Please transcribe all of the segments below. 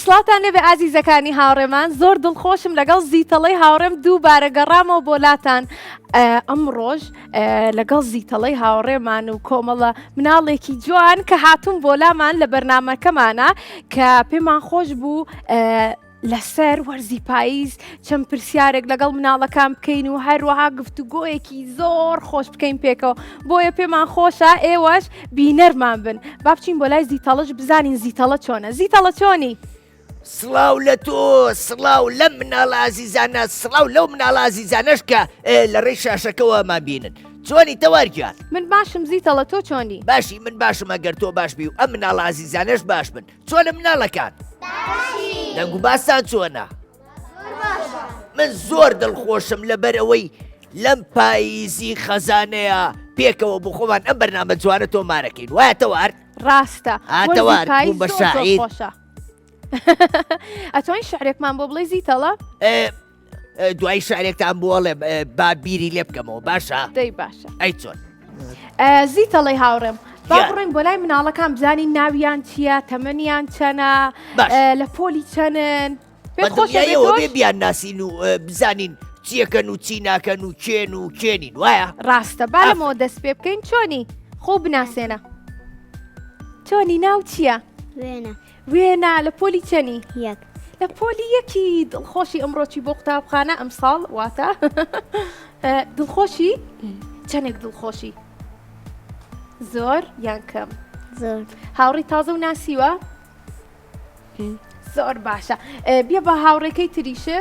سڵاوتان لێبێ ئازیزەکانی هاوڕێمان زۆر دڵخۆشم لەگەڵ زیتەڵەی هاوڕێم دووبارە گەڕامەوە بۆ لاتان ئەمڕۆژ لەگەڵ زیتەڵەی هاوڕێمان و کۆمەڵە مناڵێکی جوان کە هاتوون بۆ لامان لە بەرنمەکەمانە کە پێمان خۆش بوو لەسەر وەرزی پاییز چەند پرسیارێک لەگەڵ مناڵەکان بکەین و هەروەها گفتوگۆیەکی زۆر خۆش بکەین پێکەوە بۆیە پێمان خۆشە ئێوەش بینەرمان بن با بچین بۆ لای زیتەڵش بزانین زیتەڵە چۆنە زیتەڵە چۆنی؟ سڵاو لە تۆ سڵاو لەم مناڵە ئازیزانە سڵاو لەو مناڵە ئازیزانەش کە لە ڕێی شاشەکەوە مان بینن چۆنی تەوار گیان من باشم زیتەڵە تۆ چۆنی باشی من باشم ئەگەر تۆ باش بی و ئەم مناڵە ئازیزانەش باش بن چۆنە مناڵەکان دەنگ و باستان چۆنە من زۆر دڵخۆشم لەبەر ئەوەی لەم پاییزی خەزانەیە پێکەوە بۆ خۆمان ئەم بەرنامە جوانە تۆمارەکەین وایە تەوار ڕاستە ئاتەوار بە شاعیر خۆشە ئەتوانی شعرێکمان بۆ بڵێ زیتەڵە دوای شعرێکتان بۆ ئەڵێم با بیری لێ بکەمەوە باشە دەی باشە ئەی چۆن زیتەڵی هاوڕێم با بڕۆین بۆ لای مناڵەکان بزانین ناویان چییە تەمەنیان چەنە لە پۆلی چەنن خۆشەوە بێ بیان ناسین و بزانین چیەکەن و چی ناکەن و کێن و کێنین وایە ڕاستە با لەمەوە دەست پێ بکەین چۆنی خۆ بناسێنە چۆنی ناو چییە؟ وێنە وێنە لە پۆلی چەنی؟ یەک. لە پۆلی یەکی دڵخۆشی ئەمڕۆچی بۆ قوتابخانە ئەمساڵ واتە دڵخۆشی چەندێک دڵخۆشی زۆر یان کەم زۆر هاوڕی تازە و ناسیوە زۆر باشە بیا بە هاوڕێکەی تریشە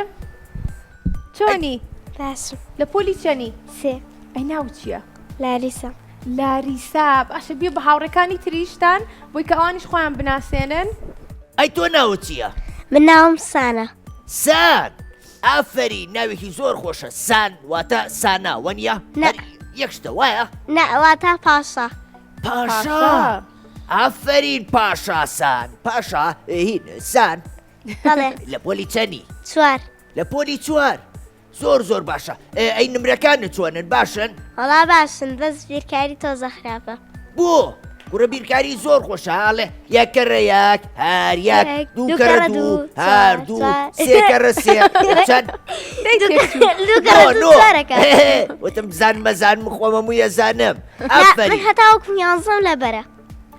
چۆنی باشم لە پۆلی چەنی سێ ئەی ناو چییە؟ لاریسا لاریسا باشە بیا بە هاوڕێکانی تریشتان بۆی کە ئەوانیش خۆیان بناسێنن. ئەی تۆ ناوت چییە؟ من ناوم سانە. سان! ئافەرین ناوێکی زۆر خۆشە سان واتە سانا وەنیە؟ نا. یەک شتە وایە؟ نا واتە پاشا. پاشا! ئافەرین پاشا سان پاشا هین سان بەڵێ. لە پۆلی چەنی؟ چوار. لە پۆلی چوار زۆر زۆر باشە ئەی نمرەکانت چۆنن باشن؟ وەڵا باشن بەس بیرکاری تۆزە خراپە. بۆ؟ کوڕە بیرکاری زۆر خۆشە ئەڵێ یەک کەرە یەک هەر یەک دوو کەرە دوو هەر دوو سێ کەرە سێ چەند؟ وتم بزانم مەزانم خۆمە موویە زانم من هەتاوەکو یانزەم لەبەرە.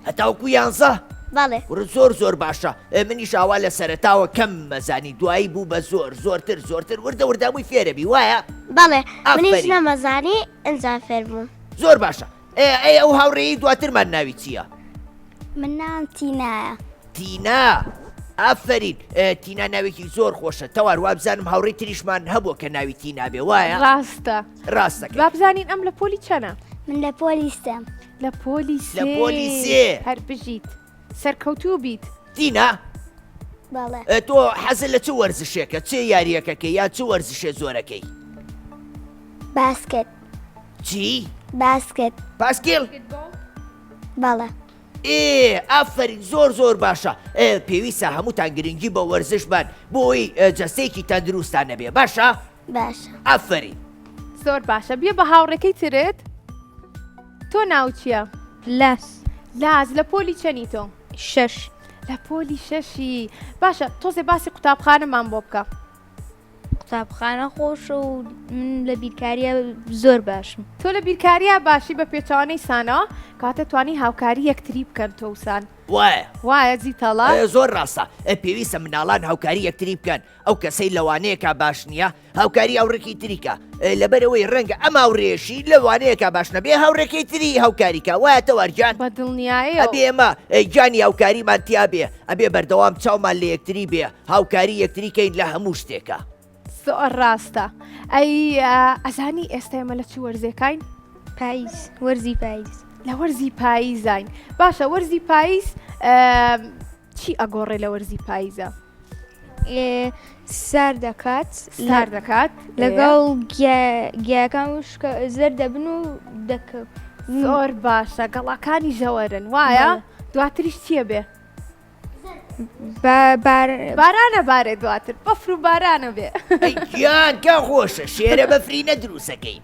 هەتاوەکو یانزە؟ بەڵێ. کوڕە زۆر زۆر باشە منیش ئاوا لە سەرەتاوە کەم مەزانی دوایی بوو بە زۆر زۆرتر زۆرتر وردە وردە بووی فێرەبی وایە؟ بەڵێ منیش نەمەزانی ئەجا فێر بووم. زۆر باشە ئەی ئەو هاوڕێی دواترمان ناوی چییە؟ من ناوم تینایە. تینا ئافرین تینا ناوێکی زۆر خۆشە تەوار وابزانم هاوڕێی تریشمان هەبووە کە ناوی تینا بێ وایە؟ ڕاستە ڕاستەکەی. با بزانین ئەم لە پۆلی چەنە؟ من لە پۆلی سێم. لە پۆلی سێ لە پۆلی سێ هەر بژیت سەرکەوتوو بیت. تینا بەڵێ تۆ حەزت لە چ وەرزشێکە چ یاریەکەکەی یان چ وەرزشێ زۆرەکەی؟ باسکت چی؟ باسکت پاسکیل؟ بەڵێ ئێ ئافەرین زۆر زۆر باشە پێویستە هەمووتان گرنگی بە وەرزش بان بۆی جەستەیەکی تەندروستان نەبێ باشە؟ باشە ئافەرین. زۆر باشە بیە بە هاوڕێکەی ترت تۆ ناو چییە؟ لاس. لاس لە پۆلی چەنی تۆ؟ شەش. لە پۆلی شەشی باشە تۆزێ باسی قوتابخانەمان بۆ بکە. قوتابخانە خۆشە و من لە بیرکاریە زۆر باشم. تۆ لە بیرکاریە باشی بە پێچەوانەی سانەوە کاتە توانی هاوکاری یەکتری بکەن تۆ و سان. وایە. وایە زیتەڵە؟ زۆر ڕاستە پێویستە مناڵان هاوکاری یەکتری بکەن ئەو کەسەی لەوانەیەکا باش نییە هاوکاری هاوڕێکی تری کا لەبەرئەوەی ڕەنگە ئەم هاوڕێیەشی لەوانەیەکا باش نەبێ هاوڕێکەی تری هاوکاری کا وایە تەوار گیان بە دڵنیایەوە ئەبێ ئێمە گیانی هاوکاریمان تیا بێ ئەبێ بەردەوام چاومان لە یەکتری بێ هاوکاری یەکتری کەین لە هەموو شتێکا. زۆر ڕاستە ئەی ئەزانی ئێستا ئێمە لە چ وەرزێکاین؟ پاییز وەرزی پاییز. لە وەرزی پاییزاین باشە وەرزی پاییز چی ئەگۆڕێ لە وەرزی پاییزە؟ سار دەکات سار دەکات لەگەڵ گیاکان وشکە زەر دەبن و دەکە زۆر باشە گەڵاکانی ژەوەرن وایە دواتریش چییە بێ؟ بارانە بارێ دواتر بەفر و بارانە بێ گیان کە خۆشە شێرە بەفرینە دروستەکەی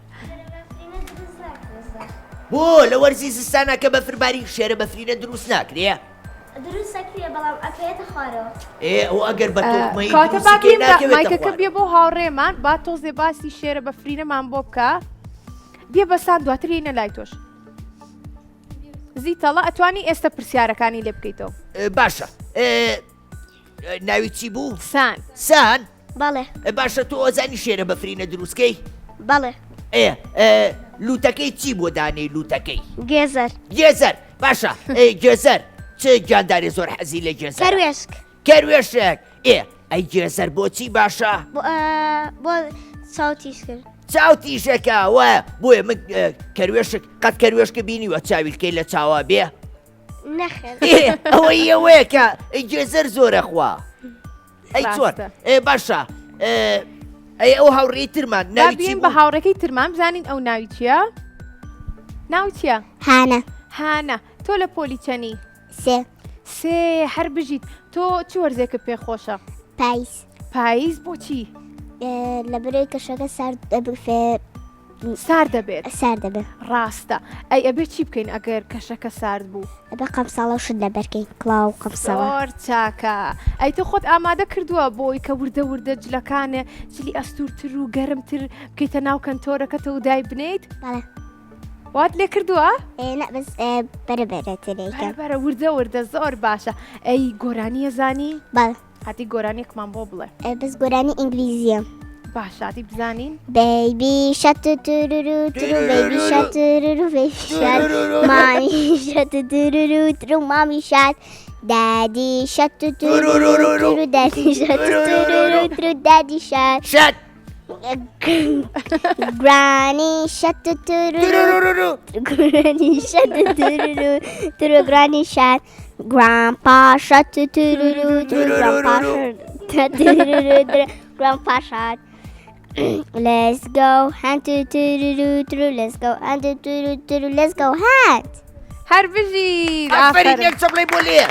بۆ لە وەرزی زستانە کە بەفرباری شێرە بەفرینە دروست ناکرێ؟ دروست ئەکرێ بەڵام ئەکەوێتە خوارەوە. ئێ ئەو ئەگەر بە تۆکمەیی کەواتە با دروستی کەی بێین بە ناکەوێتە مایکەکە خوارەوە. بێ بۆ هاوڕێمان با تۆزێ باسی شێرە بەفرینەمان بۆ بکە بێ بەسان دواتر یینە لای تۆش زیتەڵە ئەتوانی ئێستا پرسیارەکانی لێ بکەیتەوە. باشە ئێ، ناوی چی بوو؟ سان. سان؟ بەڵێ. باشە تۆ ئەزانی شێرە بەفرینە دروستکەی؟ بەڵێ. ئێ لوتەکەی چی بۆ دانێی لوتەکەی؟ گێزەر. گێزەر باشە ئێ گێزەر چ گیاندارێ زۆر حەزی لە گێزەرە؟ کەروێشک. کەروێشک ئێ ئەی گێزەر بۆچی باشە؟ بۆ بۆ چاو تیژکرد. چاو تیژەکە وایە بۆیە من کەروێشک قەت کەروێشکە بینیوە چاویلکەی لە چاوا بێ؟ نەخێر. ئەوەی ئەوەیە کە گێزەر زۆرە خوا. ئەی چۆن ئێ باشە ئەی ئەو هاوڕێی ترمان ناوی چی بە هاوڕێکەی ترمان بزانین ئەو ناوی چییە؟ ناو چییە؟ هاانە هاانە تۆ لە پۆلی چەنی؟ سێ سێ هەر بژیت تۆ چ وەرزێکە پێ خۆشە؟ پاییز پاییز بۆچی؟ لە بەرەی کەشەکە سارد دەبفێ سارد دەبێت. سارد دەبێت. ڕاستە. ئەی ئەبێ چی بکەین ئەگەر کەشەکە سارد بوو؟ ئەبێ قەمساڵە و شت لەبەر کەین، کڵاو و قەمساڵە. زۆر چاکە. ئەی تۆ خۆت ئامادە کردووە بۆی کە وردە وردە جلەکانێ جلی ئەستوورتر و گەرمتر بکەیتە ناو کەنتۆرەکەتەوە و دایبنێیت؟ بەڵێ. وات لێ کردووە؟ ئێ نا بەس بەرە بەرە تێدەیکەم. بەرە بەرە وردە وردە زۆر باشە. ئەی گۆرانییە زانی؟ بەڵێ. هاتی گۆرانیەکمان بۆ بڵێ. بەس گۆرانی ئینگلیزیە. باشە هاتی بزانین. Baby shark تورورو تورو baby shark تورورو baby shark mommy shark تورورو تورو mommy shark daddy shark تورورو تورو daddy shark تورورو تورو daddy shark shark granny shark تورورو granny shark تورورو تورو granny shark grandpa shark تورورو تورو grandpa shark تورورو تورو grandpa shark Let's go hunt تورورو تورو let's go hunt تورو تورو let's go hunt هەر بژیت ئافەرین یەک چەپڵەی بۆ لێ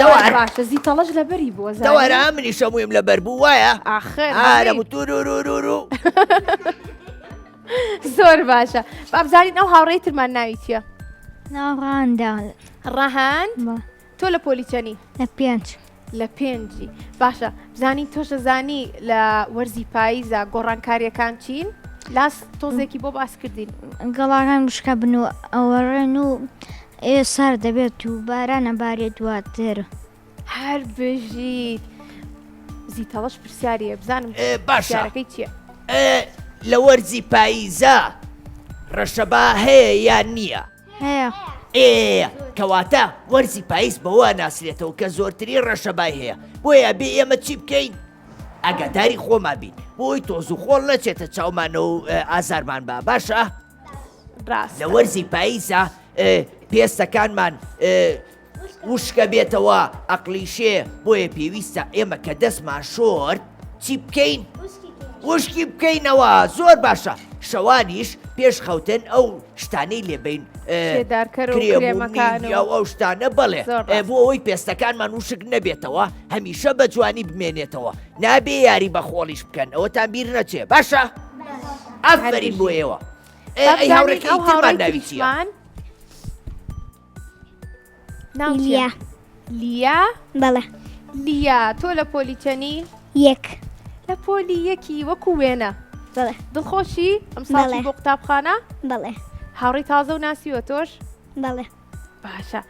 دەوار باشە زیتەڵەش لەبەری بووە دەوارە منیش هەموویم لەبەر بوو وایە ئاخر ئارە بوو تورورورورو زۆر باشە با بزانین ئەو هاوڕێی ترمان ناوی چییە؟ ناو ڕەهەندە. ڕەهەند؟ تۆ لە پۆلی چەنی؟ لە پێنج. لە پێنجی باشە بزانین تۆش دەزانی لە وەرزی پاییزا گۆڕانکاریەکان چین؟ لاس تۆزێکی بۆ باس کردین. گەڵاکان وشکە بن و ئەوەڕێن و ئێ سارد دەبێت و باران ئەبارێت دواتر. هەر بژیت زیتەڵەش پرسیاریە بزانم باشە پرسیارەکەی چییە؟ لە وەرزی پاییزا ڕەشەبا هەیە یان نییە؟ هەیە. ئێ کەواتە وەرزی پاییز بەوە ناسرێتەوە کە زۆرترین ڕەشەبای هەیە بۆیە ئەبێ ئێمە چی بکەین؟ ئاگاداری خۆمان بین بۆی تۆز و خۆڵ نەچێتە چاومانەوە و ئازارمان با باشە؟ ڕاستە. لە وەرزی پاییزا پێستەکانمان وشکە بێتەوە ئەقلیشێ بۆیە پێویستە ئێمە کە دەستمان شۆرد چی بکەین؟ وشکی بکەینەوە زۆر باشە شەوانیش پێش خەوتن ئەو شتانەی لێبین کرێمەکان ئەو شتانە بەڵێ بۆ ئەوەی پێستەکانمان وشک نەبێتەوە هەمیشە بە جوانی بمێنێتەوە نابێ یاری بە خۆڵیش بکەن ئەوەتان بیر نەچێ باشە ئافرین بۆ ئێوە ئەی هاوڕێکەی ترمان ناوی چییە؟ لیا لیا بەڵێ لیا تۆ لە پۆلی چەنی یەک لە پۆلی یەکی وەکو وێنە بەڵێ دڵخۆشی ئەم ساڵی بۆ قوتابخانە بەڵێ هاوڕێی تازە و ناسیوە تۆش بەڵێ باشە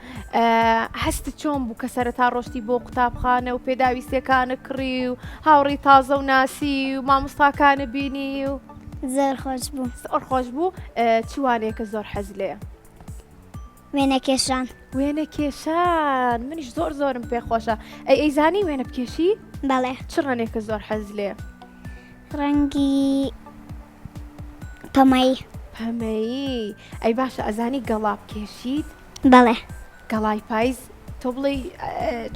هەست چۆن بوو کە سەرەتا ڕۆشتی بۆ قوتابخانە و پێداویستەکانە کڕی و هاوڕێی تازە و ناسی و مامۆستاکانە بینی و زۆر خۆش بوو زۆر خۆش بوو چوانەیەکە زۆر حەز لێیە وێنە کێشان. وێنە کێشان منیش زۆر زۆرم پێ خۆشە ئەی ئەیزانی وێنە بکێشی؟ بەڵێ. چ ڕەنێکە زۆر حەز لێ؟ ڕەنگی پەمەیی. پەمەیی ئەی باشە ئەزانی گەڵا بکێشیت؟ بەڵێ. گەڵای پایز تۆ بڵێی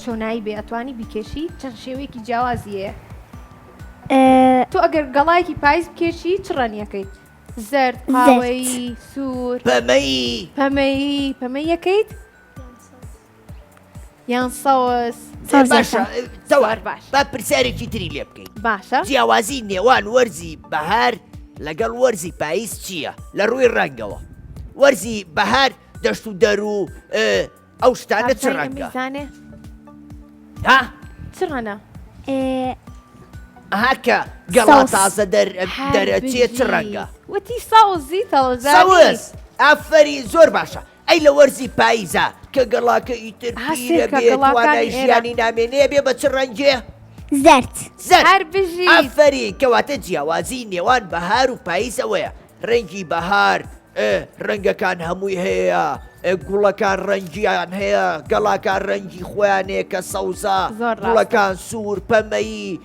چۆنایی بێ ئەتوانی بیکێشی چەند شێوەیەکی جیاوازی هەیە تۆ ئەگەر گەڵایەکی پایز بکێشی چ ڕەنیەکەیت؟ زەرد، قاوەیی، سوور. پەمەیی. پەمەیی، پەمەییەکەیت؟ یان سەوز. باشە تەوار باش با پرسیارێکی تری لێ بکەین باشە جیاوازی نێوان وەرزی بەهار لەگەڵ وەرزی پاییز چییە لە ڕووی ڕەنگەوە وەرزی بەهار دەشت و دەر و. ئەو شتانە چ ڕەنگە؟ ها؟ چ ڕەنە؟ ئەها کە گەڵا تازە دەرەچێ چ ڕەنگە؟ وتی سەوزی تەوزانی. سەوز ئافەرین زۆر باشە ئەی لە وەرزی پاییزا کە گەڵاکە ئیتر ئەها پیرە سێرکە بێ گەڵاکانی توانای ئێرە. ژیانی نامێنێ بێ بە چ ڕەنگێ؟ زەرد. زەرد هەر بژیت. ئافەرین کەواتە جیاوازی نێوان بەهار و پاییز ئەوەیە ڕەنگی بەهار ڕەنگەکان هەمووی هەیە گوڵەکان ڕەنگیان هەیە گەڵاکان ڕەنگی خۆیان هەیە کە سەوزە زۆر ڕاستە. گوڵەکان سوور پەمەیی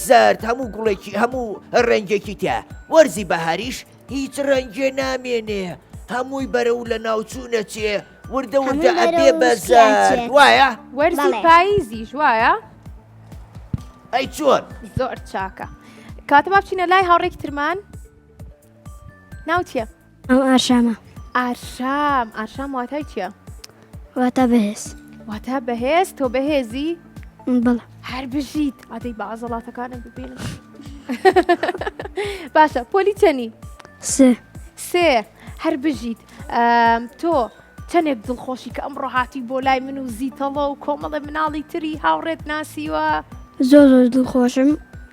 زەرد هەموو گوڵێکی هەموو ڕەنگێکی تیا وەرزی بەهاریش هیچ ڕەنگێ نامێنێ هەمووی بەرەو لە ناوچوونە چێ وردە وردە هەمووی ئەبێ بەرەو بە وشکی زەرد ئەچێ. وایە وەرزی بەڵێ. پاییزیش وایە ئەی چۆن زۆر چاکە کاتە با بچینە لای هاوڕێکی ترمان ناو چییە؟ ئەم ئارشامە. ئارشام ئارشام واتای چییە؟ واتا بەهێز. واتا بەهێز تۆ بەهێزی؟ بەڵێ. هەر بژیت ئادەی بە عەزەڵاتەکانم ببینم. باشە پۆلی چەنی؟ سێ. سێ هەر بژیت تۆ چەندێک دڵخۆشی کە ئەمڕۆ هاتی بۆ لای من و زیتەڵە و کۆمەڵێ مناڵی تری هاوڕێت ناسیوە؟ زۆر زۆر دڵخۆشم.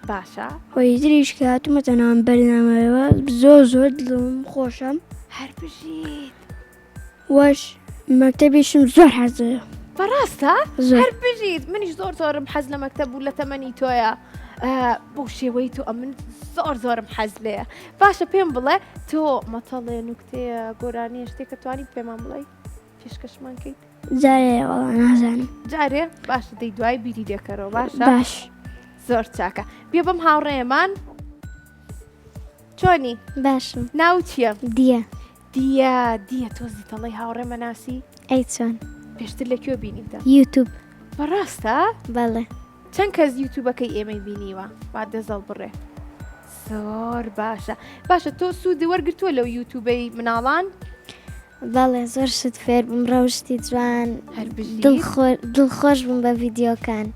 باشە. هۆی تریش کە هاتوومەتە ناو ئەم بەرنامەیەوە زۆر زۆر دڵم خۆشە. هەر بژیت. وەش مەکتەبیشم زۆر حەز لێیە. بەڕاستە؟ زۆر. هەر بژیت منیش زۆر زۆرم حەز لە مەکتەب بوو لە تەمەنی تۆیە. بەو شێوەی تۆ ئەمن زۆر زۆرم حەز لێیە. باشە پێم بڵێ تۆ مەتەڵێ نوکتەیە گۆرانیە شتێکە توانی پێمان بڵێی پێشکەشمان کەیت؟ جارێ وەڵا نازانم. جارێ باشە دەی دوای بیری لێکەرەوە باشە؟ باش. زۆر چاکە بێ بەم هاوڕێمان چۆنی؟ باشم. ناو چییە؟ دیە. دیە دیە تۆ زیتەڵەی هاوڕێ مەناسی؟ ئەی چۆن؟ پێشتر لە کوێ بینیتە؟ یوتوب. بەڕاستە؟ بەڵێ. چەند کەس یوتوبەکەی ئێمەی بینیوە با دەزەڵ بڕێ زۆر باشە باشە تۆ سوودی وەرگتووە لەو یوتوبەی مناڵان بەڵێ زۆر شت فێر بووم ڕەوشتی جوان هەر بژیت. دڵخۆش بووم بە ڤیدیۆکان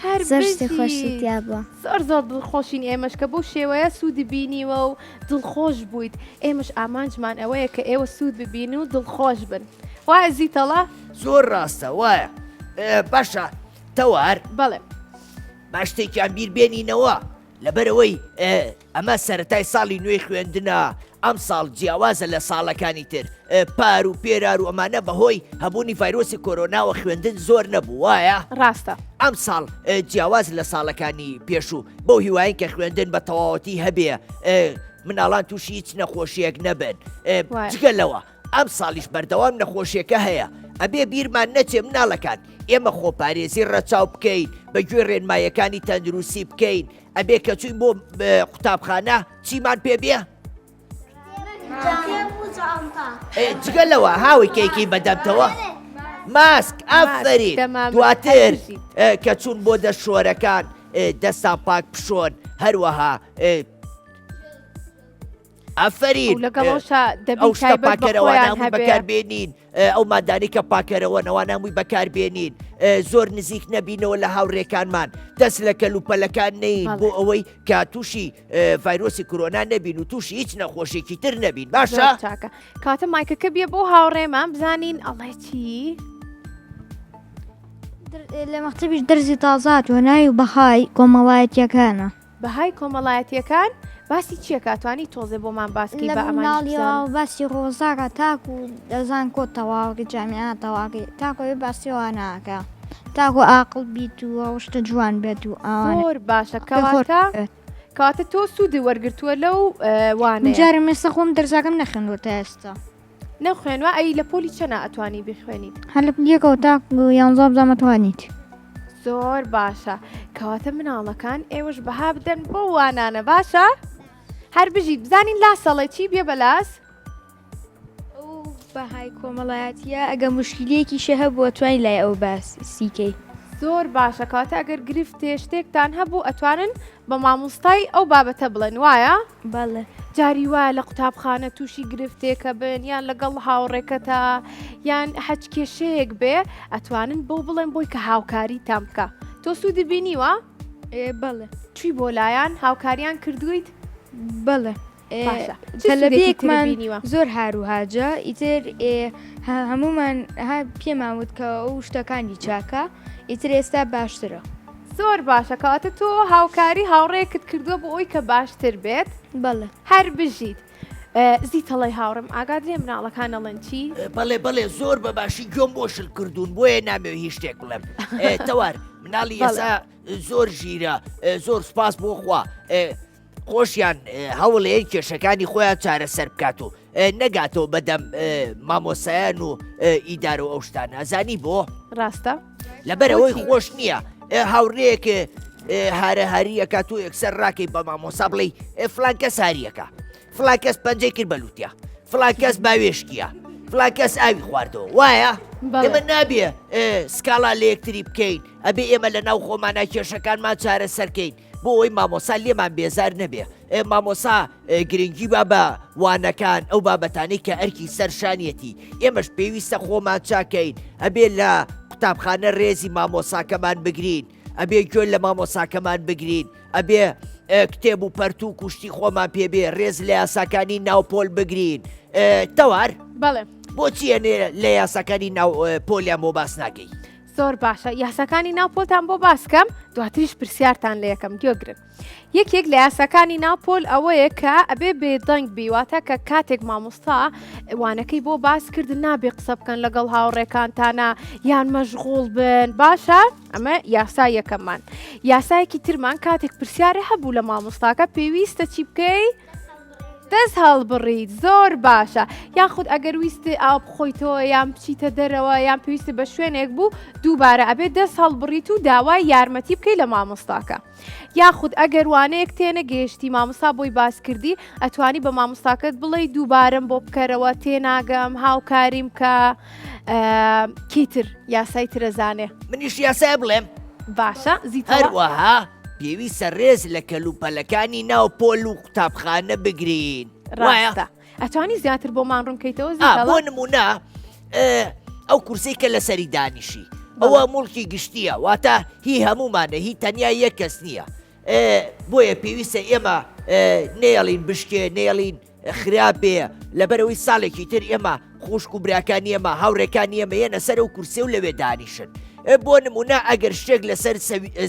هەر زۆر شتی خۆشی بژیت. تیا بووە زۆر زۆر دڵخۆشین ئێمەش کە بەو شێوەیە سوودی بینیوە و دڵخۆش بوویت ئێمەش ئامانجمان ئەوەیە کە ئێوە سوود ببین و دڵخۆش بن وایە زیتەڵە زۆر ڕاستە وایە باشە تەوار بەڵێ. با شتێکیان بیر بێنینەوە لەبەرئەوەی ئەمە سەرەتای ساڵی نوێی خوێندنە ئەمساڵ جیاوازە لە ساڵەکانی تر پار و پێرار و ئەمانە بەهۆی هەبوونی ڤایرۆسی کۆرۆناوە خوێندن زۆر نەبوو وایە ڕاستە ئەمساڵ جیاواز لە ساڵەکانی پێشوو بەو هیواین کە خوێندن بە تەواوەتی هەبێ مناڵان تووشی هیچ نەخۆشیەک نەبن جگە لەوە ئەمساڵیش بەردەوام نەخۆشیەکە هەیە ئەبێ بیرمان نەچێ مناڵەکان ئێمە خۆپارێزی ڕەچاو بکەین بە گوێ ڕێنمایەکانی تەندروستی بکەین ئەبێ کە چوین بۆ قوتابخانە چیمان پێ بێ؟ جگە لەوە هاوی کێکی بەدەمتەوە ماسک ئافرین دواتر کە چوون بۆ دەشۆرەکان دەستان پاک پشۆن هەروەها ئافەرین و لەگەڵ ئەوشا دەبی ئەو شتە تایبەت بە پاکەرەوانە خۆیان هەمووی هەبێ. بەکاربێنین ئەو مادانەی کە پاکەرەوەن ئەوانە هەمووی بەکاربێنین زۆر نزیک نەبینەوە لە هاوڕێکانمان دەست لە کەلوپەلەکان نەین بەڵێ. بۆ ئەوەی کە تووشی ڤایرۆسی کۆرۆنا نەبین و تووشی هیچ نەخۆشیێکی تر نەبین باشە زۆر چاکە کاتە مایکەکە بیە بۆ هاوڕێمان بزانین ئەڵێ چی لە مەکتەبیش دەرزی تازە هاتووە ناوی بەهای کۆمەڵایەتیەکانە. بەهای کۆمەڵایەتیەکان باسی چیە کا توانی تۆزێ بۆمان باس کەی لە با ئەمانیش مناڵیەوە بزانن. باسی ڕۆزاکە تاکو لە زانکۆ تەواوەکەی جامیعە تەواوەکەی تاکو ئەوێ باسی ئەوانە ئەکا تاکو ئاقڵ بیت و ڕەوشتت جوان بێت و ئەوانە زۆر باشە پێ خۆش کەواتە بێت. کەواتە تۆ سوودی وەرگرتووە لەو من وانەیە. جارم ئێستا خۆم دەرساکەم نەخوێندووە تا ئێستا. نەخوێنوە ئەی لە پۆلی چەنە ئەتوانی بیخوێنیت؟ هەر لە یەکەوە تاکو یانزە بزانم ئەتوانیت. زۆر باشە کەواتە مناڵەکان ئێوەش بەها بدەن بۆ وانانە باشە هەر بژیت بزانین لاسەڵێ چی بێ بەلاس ئەو بەهای کۆمەڵایەتیە ئەگە مشکلەیەکیشە هەبووە توانی لای ئەو باسیکەی. زۆر باشە کەواتە ئەگەر گرفتێ شتێکتان هەبوو ئەتوانن بە مامۆستای ئەو بابەتە بڵێن وایە؟ بەڵێ. جاری وایە لە قوتابخانە تووشی گرفتێکە بن یان لەگەڵ هاوڕێکەتە یان هەچ کێشەیەک بێ ئەتوانن بۆ بڵێن بۆی کە هاوکاریتان بکە تۆ سوودی بینیوە؟ بەڵێ. چوی بۆ لایان هاوکاریان کردوویت؟ بەڵێ. باشە تەلەبەیەکمان زۆر هار و هاجە ئیتر هەمومان ها پێمان وت کە ئەو شتەکانی چاکە ئیتر ئێستا باشترە. زۆر باشە کەواتە تۆ هاوکاری هاوڕێکت کردووە بۆ ئەوی کە باشتر بێت بەڵێ. هەر بژیت. زیتەڵەی هاوڕێم ئاگات لێ مناڵەکان ئەڵێن چی؟ بەڵێ بەڵێ زۆر بە باشی گوێم بۆ شل کردوون بۆیە نامەوێ هیچ شتێک بڵێم تەوار مناڵی ئێستا زۆر ژیرە زۆر سوپاس بۆ خوا خۆشیان هەوڵێن کێشەکانی خۆیان چارەسەر بکات و نەگاتەوە بەدەم مامۆسایان و ئیدارە و ئەو شتانە ئەزانی بۆ ڕاستە لەبەرەوەی خۆش نییە هاوڕێیەک هارە هاریەکە تۆ یەکسەر ڕاکەی بە مامۆسا بڵێ فلان کەس هاریەکە فلان کەس پەنجەی کرد بە لوتیا فلان کەس باوێشکیە فلان کەس ئاوی خواردەوە وایە ئێمە نابێ سکاڵا لە یەکتری بکەین ئەبێ ئێمە لە ناو خۆمانە کێشەکانمان چارەسەرکەین بۆ ئەوەی مامۆسا لێمان بێزار نەبێ مامۆسا گرنگی با بە وانەکان ئەو بابەتانەی کە ئەرکی سەر شانیەتی ئێمەش پێویستە خۆمان چاکەین ئەبێ لە قوتابخانە ڕێزی مامۆساکەمان بگرین ئەبێ گوێ لە مامۆساکەمان بگرین ئەبێ کتێب و پەرتوو کوشتی خۆمان پێبێ ڕێز لە یاساکانی ناو پۆل بگرین تەوار بەڵێ بۆچی لە یاساکانی ناو پۆلیان بۆ باس ناکەی زۆر باشە یاساکانی ناو پۆلتان بۆ باسکەم دواتریش پرسیارتان لە یەکەم گوێگرن یەکێک لە یاساکانی ناو پۆل ئەوەیە کە ئەبێ بێدەنگ بی واتە کە کاتێک مامۆستا وانەکەی بۆ باس کردن نابێ قسە بکەن لەگەڵ هاوڕێکانتانە یان مەشغوڵ بن باشە ئەمە یاسا یەکەممان یاسایەکی ترمان کاتێک پرسیارە هەبوو لە مامۆستاکە پێویستە چی بکەی؟ دەست هەڵبڕیت زۆر باشە یاخود ئەگەر ویستی ئاو بخۆیتەوە یان بچیتە دەرەوە یان پێویستی بە شوێنێک بوو دووبارە ئەبێت دەست هەڵبڕیت و داوای یارمەتی بکەیت لە مامۆستاکە یاخود ئەگەر وانەیەک تێنەگەیشتی مامۆستا بۆی باس کردی ئەتوانی بە مامۆستاکەت بڵێی دووبارەم بۆ بکەرەوە تێناگەم هاوکاریم کە کیتر یاسای ترەزانێ منیش یاسای بڵێم باشە زیتەوە هەروەها پێویستە ڕێز لە کەلوپەلەکانی ناو پۆل و قوتابخانە بگرین ڕاستە ئەتوانی زیاتر بۆمان ڕوونکەیتەوە زیتەڵە؟ بۆ نمونە ئەو کورسی کە لەسەری دانیشی ئەوە موڵکی گشتیە واتە هی هەمومانە هی تەنیا یەک کەس نییە بۆیە پێویستە ئێمە نێڵین بشکێ نێڵین خراپ بێ لەبەرەوەی ساڵێکی تر ئێمە خوشک و براکانی ئێمە هاوڕێکانی ئێمە یەنە سەر و کورسێ و لەوێ دانیشن بۆ نمونە ئەگەر شتێک لەسەر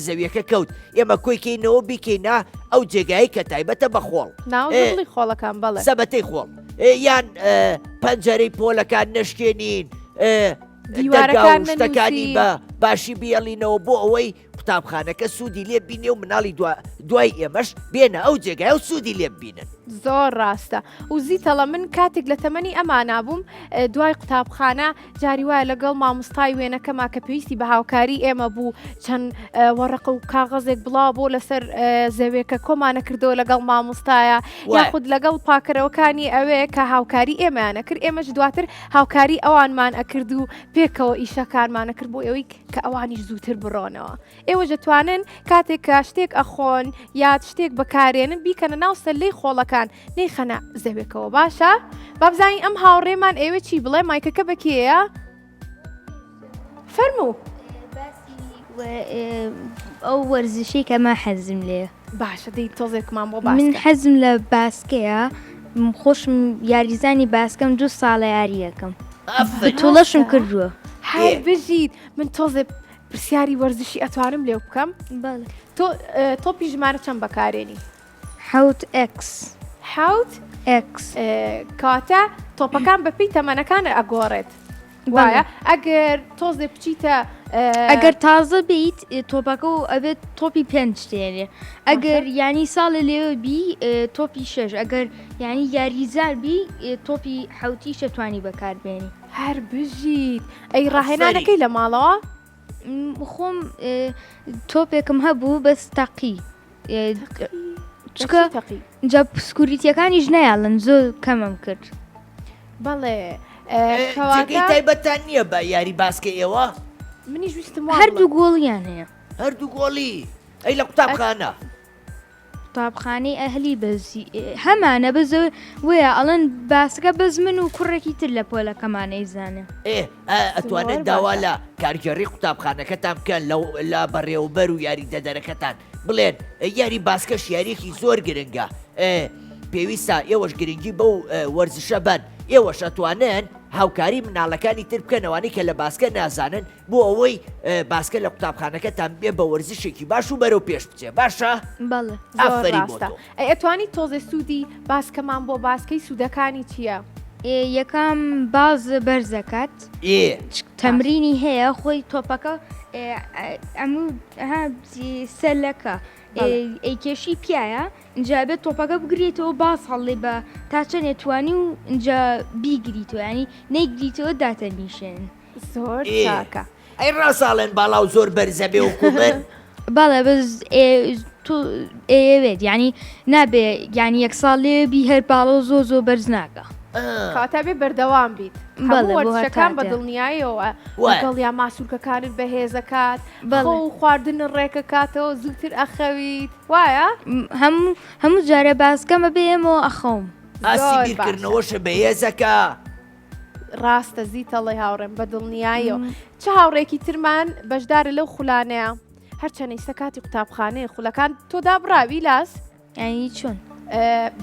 زەویەکە کەوت ئێمە کۆیکەینەوە بیکەینە ئەو جێگای کە تایبەتە بە خۆڵ ناوی خۆڵەکان بەڵێ سەبەتەی خۆڵ یان پەنجەرەی پۆلەکان نەشکێنین دیوارەکان شتەکانی بە باشی بیێڵینەوە بۆ ئەوەی قوتابخانەکە سوودی لێ بینێ و مناڵی دوای ئێمەش بێنە ئەو جێگای و سوودی لێ ببینن. زۆر ڕاستە و زیتەڵە من کاتێک لە تەمەنی ئەمانا بووم دوای قوتابخانە جاری وایە لەگەڵ مامۆستای وێنەکەما کە پێویستی بە هاوکاری ئێمە بوو چەند وەڕقە و کاغەزێک بڵاو بۆ لەسەر زەوێکە کۆمانە کردەوە لەگەڵ مامۆستایە یاخود لەگەڵ پاکەرەوەکانی ئەوێ کە هاوکاری ئێمەیانە کرد ئێمەش دواتر هاوکاری ئەوانمان ئەکرد و پێکەوە ئیشەکانمانە کرد بۆ ئەوەی کە ئەوانیش زووتر بڕۆنەوە ئێوەش دەتوانن کاتێک کە شتێک ئەخۆن یاد شتێک بەکارێنن بیکەنە ناو سەلەی خۆڵەکان نەیخەنە زەوێکەوە باشە بابزانین ئەم هاوڕێمان ئێوە چی بڵێ مایکەکە بەکێیە فەرموو ئەو وەرزشی کە ما حەزم لێ باشە دەی تۆزێکمان بۆ باس من حەزم لە باسکەیە خۆشم یاریزانی باسکەم دوو ساڵە یاریەکەم بتوڵەشم کردووە هەر بژیت من تۆزێ پرسیاری وەرزشی ئەتوانم لێو بکەم؟ بەڵێ. تۆ تۆپی ژمارە چەند بەکارێنی؟ حەوت ئێکس. حەوت ئێکس. کەواتە تۆپەکان بەپێی تەمەنەکان ئەگۆڕێت وایە؟ ئەگەر تۆزێ بچیتە ئەگەر تازە بیت تۆپەکە و ئەبێت تۆپی پێنج تێنێ ئەگەر یانی ساڵێ لێوە بی تۆپی شەش ئەگەر یانی یاریزان بی تۆپی حەوتیش ئەتوانی بەکاربێنی. هەر بژیت ئەی ڕاهێنانەکەی لە ماڵەوە؟ خۆم تۆپێکم هەبوو بەس تەقی چکە تەقی جا security یەکانیش نایاڵن زۆر کەمم کرد بەڵێ جێگەی تایبەتان نییە بە یاری باسکە ئێوە منیش ویستم هەردوو گۆڵیان هەیە هەردوو گۆڵی ئەی لە قوتابخانە قوتابخانەی ئەهلی بەزی هەمانە بەس وەیە ئەڵێن باسکە بەس من و کوڕێکی تر لە پۆلەکەمان ئەیزانێ. ئێ ئەتوانن داوا لە کارگێڕی قوتابخانەکەتان بکەن لە لە بەڕێوەبەر و یاریدەدەرەکەتان بڵێن یاری باسکەش یاریەکی زۆر گرنگە. پێویستە ئێوەش گرنگی بەو وەرزشە بەن، ئێوەش ئەتوانن هاوکاری مناڵەکانی تر بکەن ئەوانەی کە لە باسکە نازانن بۆ ئەوەی باسکە لە قوتابخانەکەتان بێ بە وەرزشێکی باش و بەرەو پێش بچێ باشە؟ بەڵێ. زۆر ئافەرین بۆ ڕاستە. تۆ. ئەی ئەتوانی تۆزێ سوودی باسکەمان بۆ باسکەی سوودەکانی چییە؟ یەکەم باز بەرزەکات ئێ. تەمرینی هەیە خۆی تۆپەکە ئەموو ها سەلەکە ئەیکێشی پیایە ئینجا ئەبێت تۆپەکە بگریتەوە باز هەڵێ بە تا چەندێ توانی و ئینجا بیگریتەوە ینی نەیگریتەوە داتەنیشێن. زۆر چاکە. ئەی ڕاساڵێن باڵاو زۆر بەرزە بێ وەکو من. بەڵێ بەس تۆ ئەیەوێت یعنی نابێ یعنی یەک ساڵ لێ بی هەر باڵۆ زۆ زۆ بەرز ناکە. کەواتە بێ بەردەوام بیت هەموو وەرزشەکان بە دڵنیاییەوە لەگەڵ یا ماسولکەکانت بەهێزەکات خۆ و خواردن ڕێکەکاتەوە زووتر ئەخەویت وایە؟ هەموو هەموو جارێ باسکەمە بێ ئێمەوە ئەخەوم. ئاستی بیرکردنەوەشە بەهێزەکە. ڕاستە زیتەڵی هاوڕێم بە دڵنیاییەوە چ هاوڕێکی ترمان بەشدارە لەو خولانەیە هەرچەنە ئیستا کاتی قوتابخانەیە خولەکان تۆ دابڕاوی لاس یانی چۆن؟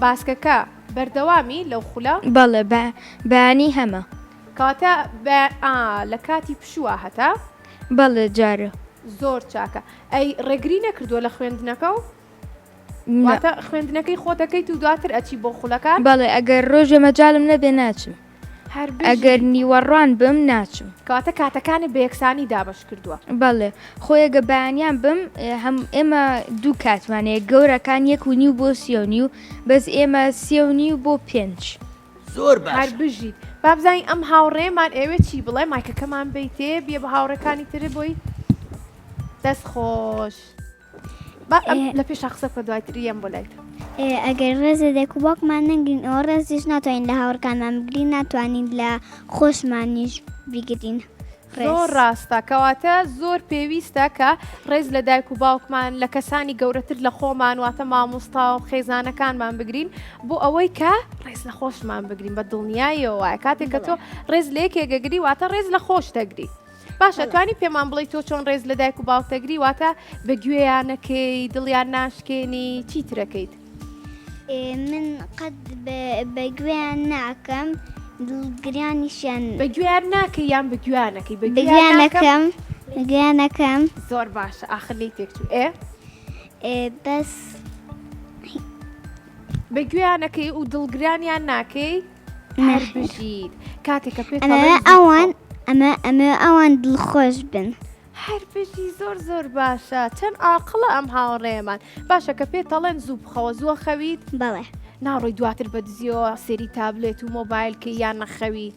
باسکەکە بەردەوامی لەو خولە؟ بەڵێ بەیانی هەمە. کەواتە بە ئا لە کاتی پشووە هەتە؟ بەڵێ جارێ. زۆر چاکە ئەی ڕێگری نەکردووە لە خوێندنەکە و؟ واتە خوێندنەکەی خۆتەکەیت و دواتر ئەچی بۆ خولەکان؟ بەڵێ ئەگەر ڕۆژێ مەجالم نەبێ ناچم. هەر بژی. ئەگەر نیوەڕوان بم ناچم. کەواتە کاتەکانت بە یەکسانی دابەش کردووە. بەڵێ خۆی ئەگە بەیانیان بم هەم ئێمە دوو کاتمان هەیە گەورەکان یەک و نیو بۆ سێ و نیو بەس ئێمە سێ و نیو بۆ پێنج. زۆر هەر باشە. بژیت با بزانین ئەم هاوڕێمان ئێوێ چی بڵێ مایکەکەمان بیتێ بیە بە هاوڕێکانی تر بۆی دەست خۆش. با ئەم لە پێشا قسە بکە دوای تری یەم بۆ لای تۆ. ئەگەر ڕێز لە دایک و باوکمان نەگرین ئەوە ڕێزیش ناتوانین لە هاوڕکانمان بگرین ناتوانین لە خۆشمانیش بیگرین زۆر ڕاستە کەواتە زۆر پێویستە کە ڕێز لە دایک و باوکمان لە کەسانی گەورەتر لە خۆمان واتە مامۆستا و خێزانەکانمان بگرین بۆ ئەوەی کە ڕێز لە خۆشمان بگرین بە دڵنیاییەوە وایە کاتێک کە تۆ ڕێز لە یەکێک ئەگری واتە ڕێز لە خۆش دەگری. باشە توانی پێمان بڵێی تۆ چۆن ڕێز لە دایک و باوک دەگری واتە بە گوێیان نەکەی دڵیان ناشکێنی چی ترەکەیت؟ من قەت بە گوێیان ناکەم دڵگرانیشیان بە گوێیان ناکەی یان بە گویانەکەی بە گویانەکەم گویانەکەم زۆر باشە ئاخر لی تێکچوو ئێ بەس بە گوێیانەکەی و دڵگرانیان ناکەی هەر بژیت کاتێک کە پێت ئەمەوێ ئەوان ئەمە ئەمەوێ ئەوان دڵخۆش بن. هەر بژی زۆر زۆر باشە چەند ئاقڵە ئەم هاوڕێیەمان باشە کە پێت ئەڵێن زوو بخەوە زووە خەویت؟ بەڵێ. ناڕۆی دواتر بە دزیەوە سێری تابلێت و مۆبایل کەی یان نەخەوی؟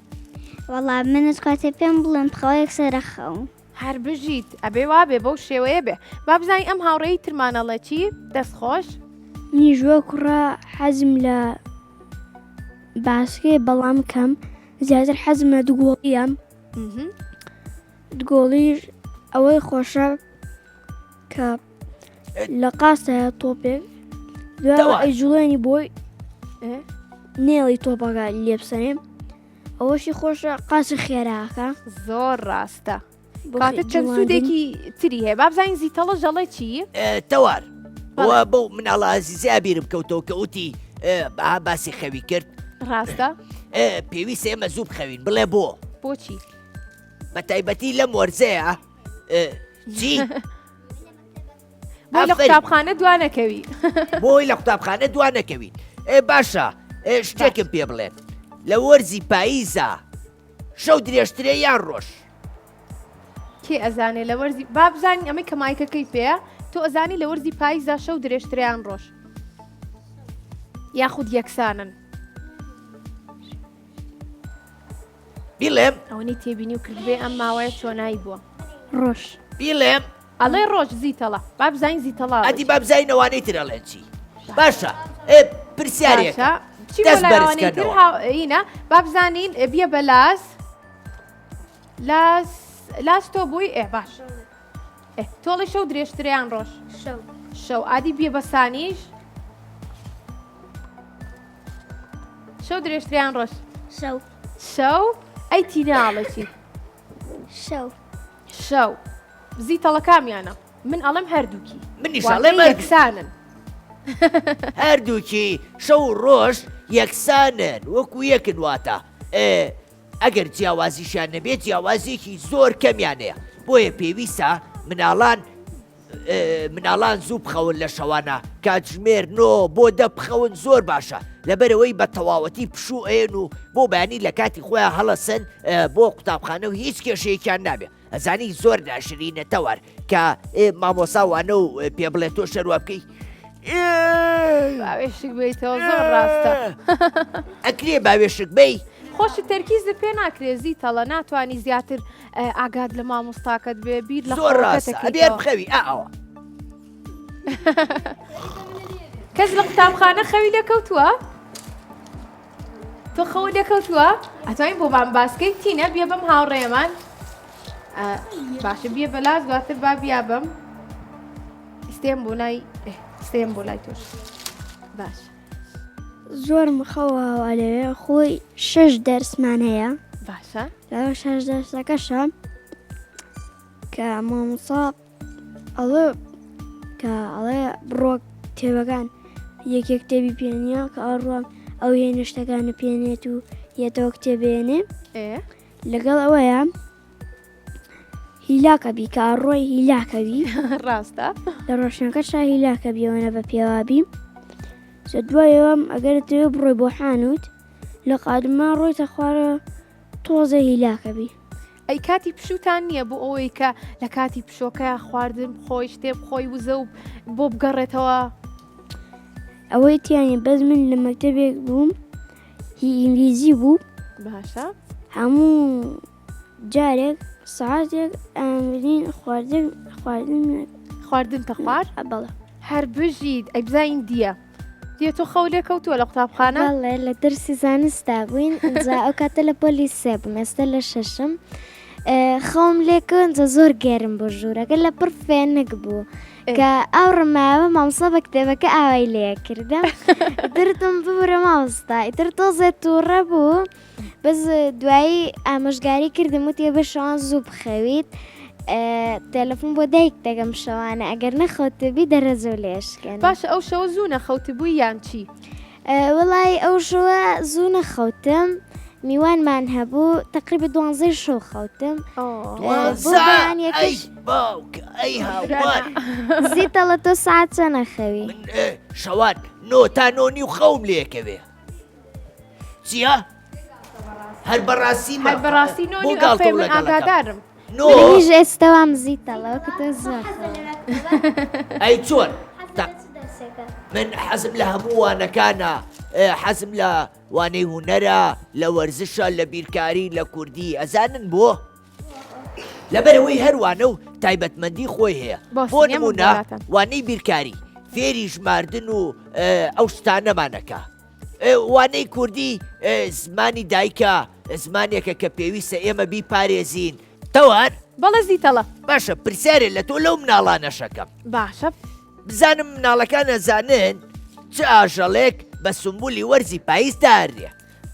وەڵا منت کاتێ پێم بڵێن بخەوە یەکسەر ئەخەوم. هەر بژیت ئەبێ وابێ بەو شێوەیە بێ با بزانین ئەم هاوڕێی ترمان ئەڵێ چی دەست خۆش. منیش وەک کوڕە حەزم لە باسکێ بەڵام کەم زیاتر حەزم لە دوگۆڵیە دوگۆڵیش ئەوەی خۆشە کە لە قاستە تۆپێک دوای ئەیجوڵێنی بۆی نێڵی تۆپەکە لێبسەنێ ئەوەشی خۆشە قاچە خێراکە زۆر ڕاستە کاتە چەند سوودێکی تری هەیە بابزانین زیتەڵە ژەڵێ چی تەوار وە بەو مناڵە ئازیزە بیرم کەوتەوە کە وتی باسی خەوی کرد ڕاستە پێویستە ئێمە زوو بخەوین بڵێ بۆ بۆچی بە تایبەتی لەم وەرزەیە چی بۆ لە قوتابخانە دوا نەکەوی بۆی لە قوتابخانە دوا نەکەوین ئێ باشە شتێکم پێ بڵێن لە وەرزی پاییزا شەو درێژترە یان ڕۆژ؟ کێ ئەزانێ لە وەرزی با بزانین ئەمەی کە مایکەکەی پێیە تۆ ئەزانی لە وەرزی پاییزا شەو درێژترە یان ڕۆژ یاخود یەکسانن؟ بیڵێم ئەوەنەی تێبینی و کردبێ ئەم ماوەیە چۆنایی بووە ڕۆژ بیڵێم ئەڵێ ڕۆژ زیتەڵە با بزانین زیتەڵا ئەدی با بزانین ئەوانەی تر ئەڵێن چی باشە ئێ پرسیارێک باشە بچین بۆ دەست لای بەرز ئەوانەی تر کەنەوە. هاو- ئینە با بزانین ئێ، بیە بە لاس لاس لاس تۆ بووی ئێ باش ئێ تۆڵی شەو درێژترە یان ڕۆژ شەو شەو ئادی بیە بە سانیش شەو درێژترە یان ڕۆژ شەو شەو ئەی تینا ئەڵێ چی شەو شەو زیتەڵە کامیانە من ئەڵێم هەردووکی منیش واتە ئەڵێم هەردووکی. یەکسانن. هەردووکی شەو و ڕۆژ یەکسانن وەکو یەکن واتە ئەگەر جیاوازیشیان نەبێت جیاوازیەکی زۆر کەمیان هەیە بۆیە پێویستە مناڵان مناڵان زوو بخەون لە شەوانە کاتژمێر نۆ بۆ دە بخەون زۆر باشە لەبەرەوەی بە تەواوەتی پشوو ئەیەن و بۆ بەیانی لە کاتی خۆیان هەڵەسن بۆ قوتابخانە و هیچ کێشەیەکیان نابێ ئەزانی زۆر ناشرینە تەوار کە مامۆسا وانە و پێ بڵێ تۆ شەروە بکەی باوێشک بیتەوە زۆر ڕاستە ئەکرێ باوێشک بی خۆشی تەرکیزت پێ ناکرێ زیتەڵە ناتوانانی زیاتر ئاگات لە مامۆستاکەت بێ بیر لە زۆر ڕاستە ئەبێ بخەوی ئاوە کەس لە قوتابخانە خەوی لێکەوتووە؟ تۆ خەوت لێکەوتووە؟ ئەتوانین بۆمان باسکەی تینە بیە بەم هاوڕێمان باشە بیە بەلاز دواتر با بیا بەم ستێم بۆ لای ستێم بۆ لای تۆش باش زۆرم خەوە لەوێ خۆی شەش دەرسمان هەیە باشە لەوە شەش دەرسەکەشە کە مامۆسا ئەڵێ کە ئەڵێ بڕۆ کتێبەکان یەکێک کتێبی پێ نییە کە ئەڕۆ ئەو هێنە شتەکانە پێنێت و یەتەوە کتێبێنێ لەگەڵ ئەوەیە هیلاکە بی کە ئەڕۆی هیلاکەوی ڕاستە لە ڕۆشنەکە شا هیلاکە بیەوەنە بە پێوابی جا دوایەوەم ئەگەر تەوێ بڕۆی بۆ حانوت لە قادما ڕۆیتە خوارە تۆزە هیلاکە بی. ئەی کاتی پشووتان نییە بۆ ئەوەی کە لە کاتی پشۆکەیا خواردن بخۆی شتێ بخۆی وزە و بۆ بگەڕێتەوە؟ ئەوەی تیانە بەس من لە مەکتەبێک بووم هی ئینگلیزی بوو باشە هەموو جارێک سەعاتێک ئەمرین خواردن خواردن خواردن تەخوارد بەڵێ هەر بژیت ئەی بزانین دیە دیە تۆ خەو لێ کەوتووە لە قوتابخانە؟ بەڵێ لە دەرسی زانستا بووین ئینجا ئەو کاتە لە پۆلی سێ بووم ئێستا لە شەشم خەوم لێ کەوت ئینجا زۆر گەرم بوو ژوورەکە لە پڕ فێنک بوو کە ئاوڕم مایەوە مامۆستا بە کتێبەکە ئاوای لێ کردم ئیتر وتم ببورە مامۆستا ئیتر تۆزێ تووڕە بوو بەس دوایی ئامۆژگاری کردم وتی ئەبێ شەوان زوو بخەویت تەلەفۆن بۆ دایک دەگەم شەوانە ئەگەر نەخەوتبی دەرەجەو لێشکێن باشە ئەو شەوە زوو نەخەوتبووی یان چی؟ وەڵای ئەو شەوە زوو نەخەوتم میوانمان هەبوو تقریبا دوانزەی شەو خەوتم بۆ بەیانیەکەش باوک ئەی هاوار زیتەڵە تۆ سعات چەنە خەوی من شەوان نۆ تا نۆ نیو خەوم لێکەوێ چییە؟ هەر بەڕاستی هەر بەڕاستی نۆ نیو گاڵتەو ئەفێ من لەگەڵەکەم. ئاگادارم. نۆ منیش ئێستا وام زیتەڵە وەکو تۆ زۆر خەوم. ئەی چۆن؟ تا- من حەزم لە هەموو وانەکانە ئێ، حەزم لە وانەی هونەرە لە وەرزشە لە بیرکاری لە کوردی ئەزانن بۆ؟ لەبەرئەوەی هەر وانە و تایبەتمەندی خۆی هەیە بۆ بۆ سینەم نمونە بۆلاتان. وانەی بیرکاری فێری ژماردن و ئێ، ئەو شتانەمانەکە وانەی کوردی زمانی دایکە زمانێکە کە پێویستە ئێمە بیپارێزین تەوار بەڵێ زیتەڵە باشە پرسیارێ لە تۆ لەو مناڵانەشەکەم باشە بزانم مناڵەکان ئەزانن چ ئاژەڵێک بە سمبولی وەرزی پاییز دارێ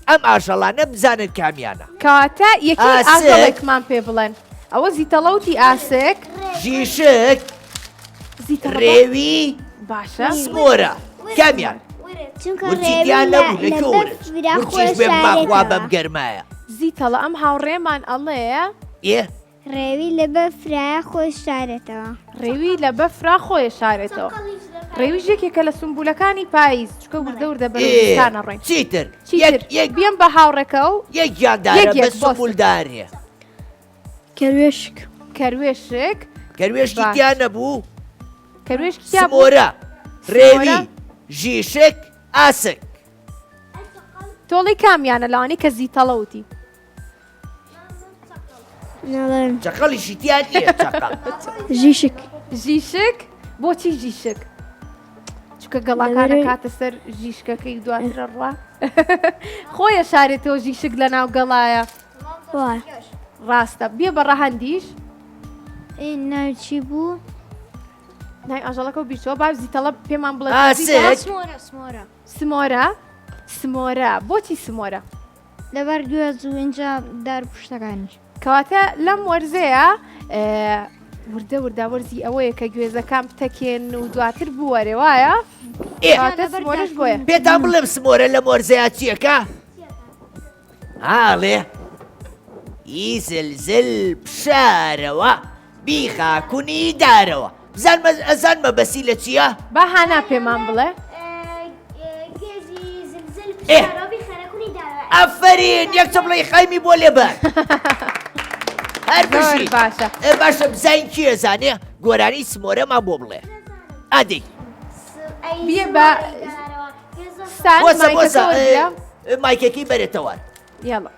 ئەم ئاژەڵانە بزانن کامیانە کەواتە یەکی ئاسک. ئاژەڵێکمان پێ بڵێن ئەوە زیتەڵەوتی ئاسک ژیشک زیتەڵە ڕێوی باشە سمۆرە کامیان چونکە ورچی ڕێوی تیا لە نەبوو لە لە کوێ ورچ بەفرا ورچیش خۆی بێ ماخوا شارێتەوە. بەم گەرمایە زیتەڵە ئەم هاوڕێمان ئەڵێ ئێ ڕێوی لە بەفرا خۆی شارێتەوە. ڕێوی لە بەفرا خۆی شارێتەوە ڕێویش یەکێکە لە سمبولەکانی پاییز چونکە وردە وردە بەرەو ئێ زستان ئەڕۆین چیتر چیتر یەک یەک بیەم بە هاوڕێکە و یەک گیاندارە یەک بە یەک بۆ سمبولدارێ کەروێشک. کەروێشک کەروێشکی باش. تیا نەبوو کەروێشکی تیا بوو سمۆرە ڕێوی سمۆرە. ژیشک ئاسک تۆڵەی کامیانە لەوانەی کە زیتەڵە وتی ناڵێم چەقەڵیشی تیا نییە چەقەڵ ژیشک ژیشک بۆچی ژیشک چونکە گەڵاکانە لەبەرئەوەی- کاتە سەر ژیشکەکەی دواترە ڕوا خۆیە شارێتەوە ژیشک لە ناو گەڵایە وا ڕاستە بیە بە ڕەهەندیش ئەی ناوی چی بوو؟ ناوی ئاژەڵەکە و بیرچەوە با زیتەڵە پێمان بڵێ ئاسک. زیتەڵە سمۆرە سمۆرە سمۆرە سمۆرە بۆچی سمۆرە لەبەر گوێز و ئینجا دار پشتەکانیش. کەواتە لەم وەرزەیە. وردە وردە وەرزی ئەوەیە کە گوێزەکان بتەکێن و دواتر بوەرێ وایە؟ ئێ کەواتە سمۆرەش بۆیە. پێتان بڵێم سمۆرە لەم وەرزەیا چیەکە؟ ئاڵێ ئی زلزل بشارەوە بیخا کونی دارەوە بزان ئەزان مەبەسی لە چییە؟ با هانا پێمان بڵێ. ئەفەرین یەک چەپڵەی خەیمی بۆ لێ بەر هەر بژی باشە باشە بزانین کێ زانێ گۆرانی سمۆرەمان بۆ بڵێ ئادەی بیە بە سان بۆسە بۆسە مایکەکە وەرگرە. مایکەکەی بەرێتەوە یاڵا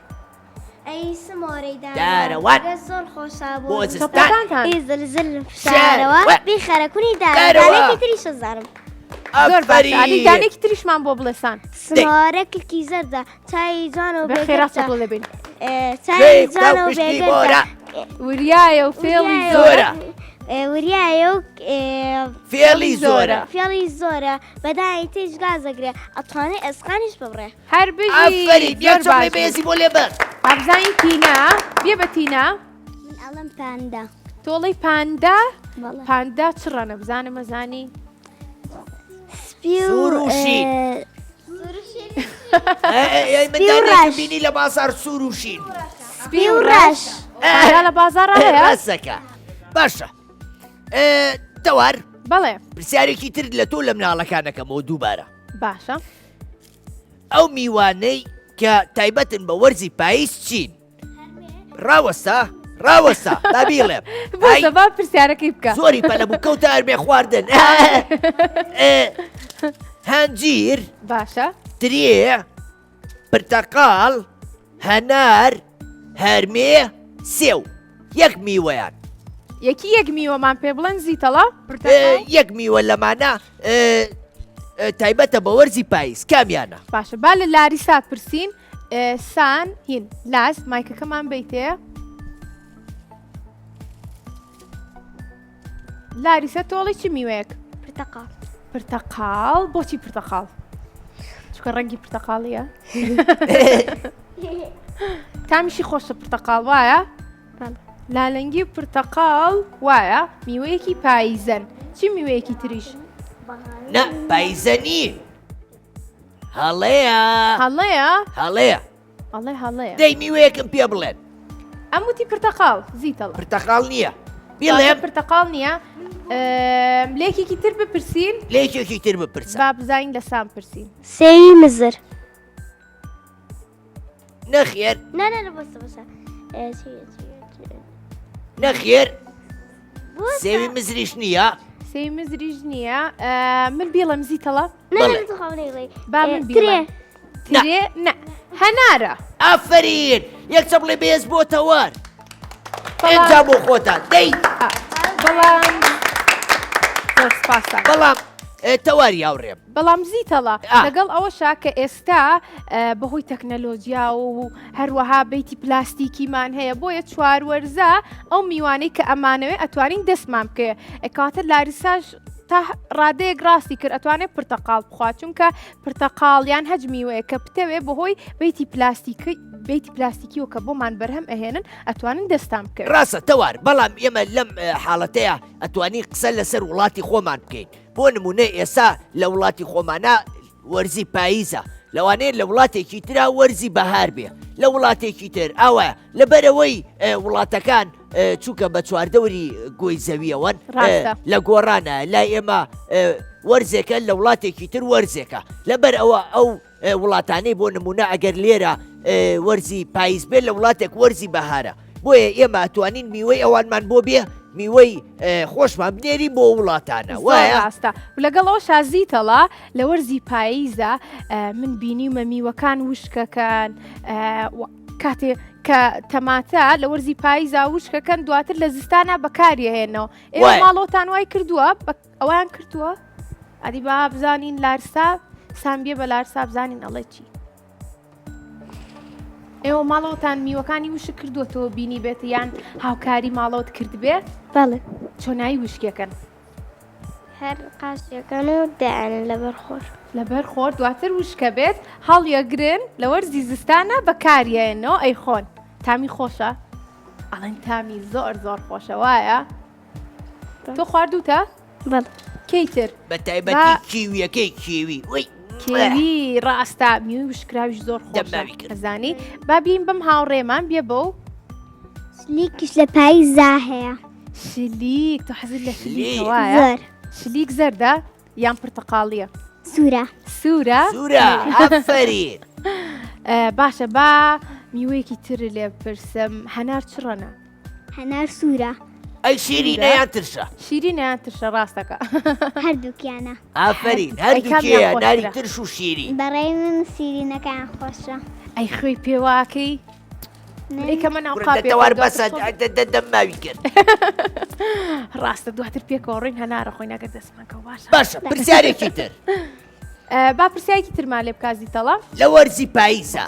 ئەی سمۆرەی دارەوان. دارەوان زۆر خۆشە بۆ بۆ زستان. چەپڵەکانتان. ئی زلزل فشارەوە وە. بیخەرە کونی دارەوە. دارەوە دانێکی تریش ئەزانم زۆر باشە ئەدی ئەفەرین دانێکی تریشمان بۆ بڵێ سان سمۆرە کلکی زەردە چای جوان و بە خێرا بێگەردە چەپڵە لێبین ئێ، چای بێ جوان و پشتی بێگەردە بۆرە وریایە و فێڵی وریایە و- زۆرە زۆرە. ئێ، وریایە و ئێ، فێڵی زۆرە فێڵی زۆرە بەدای تیژ گازەگرێ ئەتوانێ ئێسقانیش ببڕێ هەر بژی ئەفەرین یەک زۆر چەپڵەی باش بەهێزی بۆ لێ بەر با بزانین تینا بیە بە تینا من ئەڵێم پاندا تۆڵەی پاندا بەڵێ. پاندا چ ڕەنە بزانم ئەزانی سپی و سوور و شین. ئێ، ئێ، ئێ، ئێ، من سپی و دانێکم ڕەش. بینی لە بازاڕ سوور و شین سپی و ڕەش پاندا لە بازاڕا هەیە ڕاستەکە باشە ئێ، تەوار بەڵێ پرسیارێکی تر لە تۆ لە مناڵەکانەکەمەوە دووبارە باشە ئەو میوانەی کە تایبەتن بە وەرزی پاییز چین؟ ڕاوەستا ڕاوەستا با بیڵێم بۆسە با پرسیارەکەی بکە زۆری پەلە بوو کەوتە هەرمێ خواردن هەنجیر باشە ترێ پرتەقاڵ هەنار هەرمێ سێو یەک میوەیان. یەکی یەک میوەمان پێ بڵێن زیتەڵە؟ یەک میوە لەمانە تایبەتە بە وەرزی پاییز کامیانە؟ باشە با لە لاریسا پرسین سان هین لاس مایکەکەمان بیتێ لاریسە تۆڵی چی میوەیەک؟ پرتەقاڵ. پرتەقاڵ بۆچی پرتەقاڵ؟ چونکە ڕەنگی پرتەقاڵیە تامیشی خۆشە پرتەقاڵ وایە؟ لالەنگی و پرتەقاڵ وایە میوەیەکی پاییزەن چی میوەیەکی تریش؟ نا پاییزە نین هەڵەیە هەڵەیە هەڵەیە ئەڵێ هەڵەیە دەی میوەیەکم پێ بڵێن ئەم وتی پرتەقاڵ زیتەڵە پرتەقاڵ نییە بیڵێم پرتەقاڵ نییە لێکێکی تر بپرسین لێکێکی تر بپرسە با بزانین لە سام پرسین سێوی مزر نەخێر نا نا نا بۆسە بۆسە نەخێر سێوی مزریش نییە سێوی مزریش نییە من بیڵم زیتەڵە با من ترێ ترێ نا هەنارە ئافرین یەک چەپڵی بێز بۆ تەوار ئینجا بۆ خۆتان دەی بەڵام زۆر سپاستان بەڵام تەواری هاوڕێم بەڵام زیتەڵە لەگەڵ ئەوەشا کە ئێستا بەهۆی تەکنەلۆجیا و هەروەها بیتی پلاستیکیمان هەیە بۆیە چواروەرزە ئەو میوانەی کە ئەمانەوێ ئەتوانین دەستمان بکەێ ئەکاتە لاریساش تا ڕادەیەک ڕاستی کرد ئەتوانێت پرتەقاڵ بخوا چونکە پرتەقاڵ یان هەج میوەیە کە بتەوێ بەهۆی بیتی پلاستیکی بیتی پلاستیکیەوە کە بۆمان بەرهەم ئەهێنن ئەتوانن دەستان بکەن ڕاستە تەوار بەڵام ئێمە لەم حاڵەتەیە ئەتوانی قسە لەسەر وڵاتی خۆمان بکەین بۆ نمونە ئێسا لە وڵاتی خۆمانە وەرزی پاییزە لەوانەیە لە وڵاتێکی ترا وەرزی بەهار بێ لە وڵاتێکی تر ئاوایە لەبەرەوەی وڵاتەکان چونکە بە چواردەوری گۆی زەویەوەن لە گۆڕانە لای ئێمە وەرزێکە لە وڵاتێکی تر وەرزێکە لەبەر ئەوە ئەو وڵاتانەی بۆ نمونە ئەگەر لێرە وەرزی پاییز بێت لە وڵاتێک وەرزی بەهارە بۆیە ئێمە ئەتوانین میوەی ئەوانمان بۆ بێ میوەی خۆشمان بنێرین بۆ وڵاتانە وایە ڕاستە لەگەڵ ئەو شازیتەڵا لە وەرزی پاییزە من بینیمە میوەکان وشکەکان کاتێ کە تەماتە لە وەرزی پاییزا وشکەکەن دواتر لە زستانە بەکاریهێنەوە ئێوە ماڵۆتان وای کردووە ئەویان کردووە ئەدی با بزانین لارسا سامبیە بە لارسا بزانین ئەڵێ چی ئێوە ماڵەوەتان میوەکانی وشک کردووەتەوە بینی بێت یان هاوکاری ماڵەوەت کردبێ بەڵێ چۆنایی وشکەکەن هەر قاسیەکان و دایانن لەبەر خۆر. لەبەر خۆر دواتر وشکە بێت هەڵیەگرن لە وەرزی زستانە بەکاریەنەوە ئەیخۆن تامی خۆشە ئەڵێن تامی زۆر زۆر خۆشە وایە؟ تۆ خواردوتە؟ بەڵێ. کەی تر؟ بە تایبەتی کیویەکەی کیوی وەی کێوی ڕاستە میوەی وشکراویش زۆر خۆشە دەماوی کرد. ئەزانی با بین بەم هاوڕێمان بێ بەو شلیکیش لە پاییزا هەیە. شلیک تۆ حەزت لە شلیکە شلیک. وایە زۆر. شلیک زەردە یان پرتەقاڵیە؟ سوورە. سوورە؟ سوورە ئافەرین. باشە با میوەیەکی تر لێ بپرسم هەنار چ ڕەنە؟ هەنار سوورە. ئەی شیرینە یان ترشە؟ شیرینە یان ترشە ڕاستەکە. هەردووکیانە. ئافەرین هەردووکیە ناری ترش و شیرین. بەڕای من شیرینەکان خۆشە. ئەی خوێی پێواکەی؟ ئەی کەمە ناو کوڕە قاپێکەوە دەتەوار دواتر بەسە خۆم- دەم ماوی کرد. ڕاستە دواتر پێکەوە ڕۆین هەنارە خۆی نەگەر دەستمان کەوە باشە. باشە پرسیارێکی تر. با پرسیارێکی ترمان لێ بکا زیتەڵە. لە وەرزی پاییزا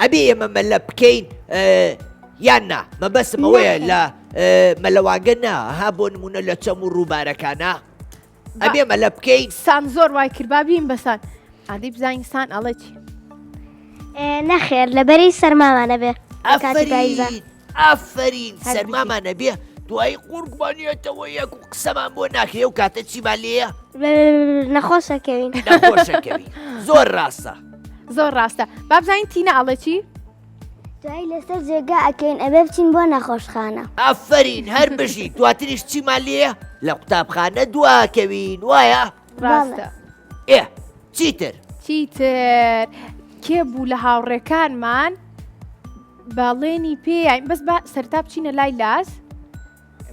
ئەبێ ئێمە مەلە بکەین یان نا؟ مەبەستم ئەوەیە لە مەلەوانگە نا ها بۆ نمونە لە چەم و ڕووبارەکانە ئەبێ مەلە بکەین. سان زۆر وای کرد با بیم بەسان ئادی بزانین سان ئەڵێ چی. نەخێر لەبەری سەرمامان ئەبێ لە کاتی پاییزا. ئافەرین ئافەرین سەرمامان ئەبێ دوایی قورگمان یەتەوە یەک و قسەمان بۆ ناکرێ و کاتە چیمان لێیە؟ نەخۆشەکەوین. نەخۆشەکەوین زۆر ڕاستە. زۆر ڕاستە با بزانین تینا ئەڵێ چی؟ دوایی لەسەر جێگا ئەکەین ئەبێ بچین بۆ نەخۆشخانە. ئافەرین هەر بژی دواتریش چیمان لێیە؟ لە قوتابخانە دواکەوین وایە؟ ڕاستە. ئێ چیتر؟ چیتر کێ بوو لە هاوڕێکانمان بەڵێنی پێیان بەس با سەرتا بچینە لای لاز.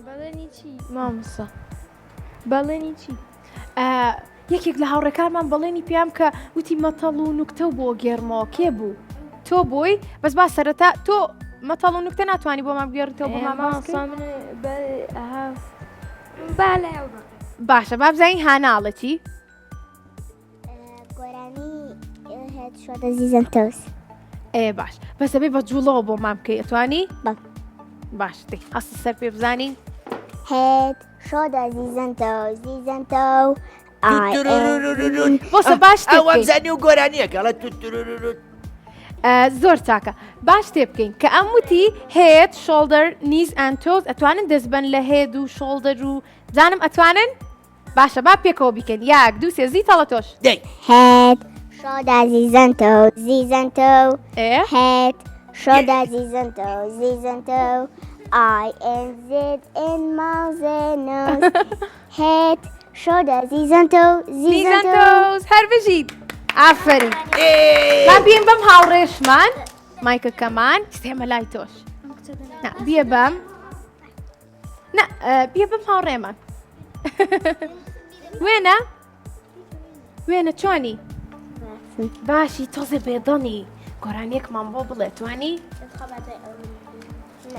بەڵێنی چی مامۆستا؟ بەڵێنی چی؟ یەکێک لە هاوڕێکانمان بەڵێنی پێیام کە وتی مەتەڵ و نوکتە و بۆ گێڕمەوە کێ بوو؟ تۆ بووی؟ بەس با سەرەتا تۆ مەتەڵ و نوکتە ناتوانانی بۆمان بگێڕیتەوە بۆمان باس کەی؟ مامۆستا من ئەها با لای ئەو بڕێ. باشە با بزانین هانا ئەڵێ چی؟ گۆرانی head shoulder knees and toes. ئێ باش بەس ئەبێ بە جوڵەوە بۆمان بکەی ئەتوانی؟ بەڵێ. باش دەی هەستە سەر پێ بزانین. head shoulder knees and toes knees and toe I am بۆسە باش تێ ئەوەم بکەین. زانی و گۆرانیەکە ئەڵێ تو تورورورو. زۆر چاکە باش تێ بکەین کە ئەم وتی head shoulder knees and toes ئەتوانن دەست بەن لە head و shoulder و زانم ئەتوانن؟ باشە با پێکەوە بیکەین یاک دوو سێ زیتەڵە تۆش. دەی. head shoulder knees and toe knees and toe ئێ. head shoulder knees and toe knees and toe eye and Z and mouth and nose head shoulder knees and toe knees and toe. knees and toes هەر بژیت ئافەرین. با بیم بەم هاوڕێشمان مایکەکەمان سێمە لای تۆش نا بیە بەم نا بیە بەم هاوڕێمان وێنە وێنە چۆنی باشی تۆزێ بێدەنی گۆرانیەکمان بۆ بڵێ توانی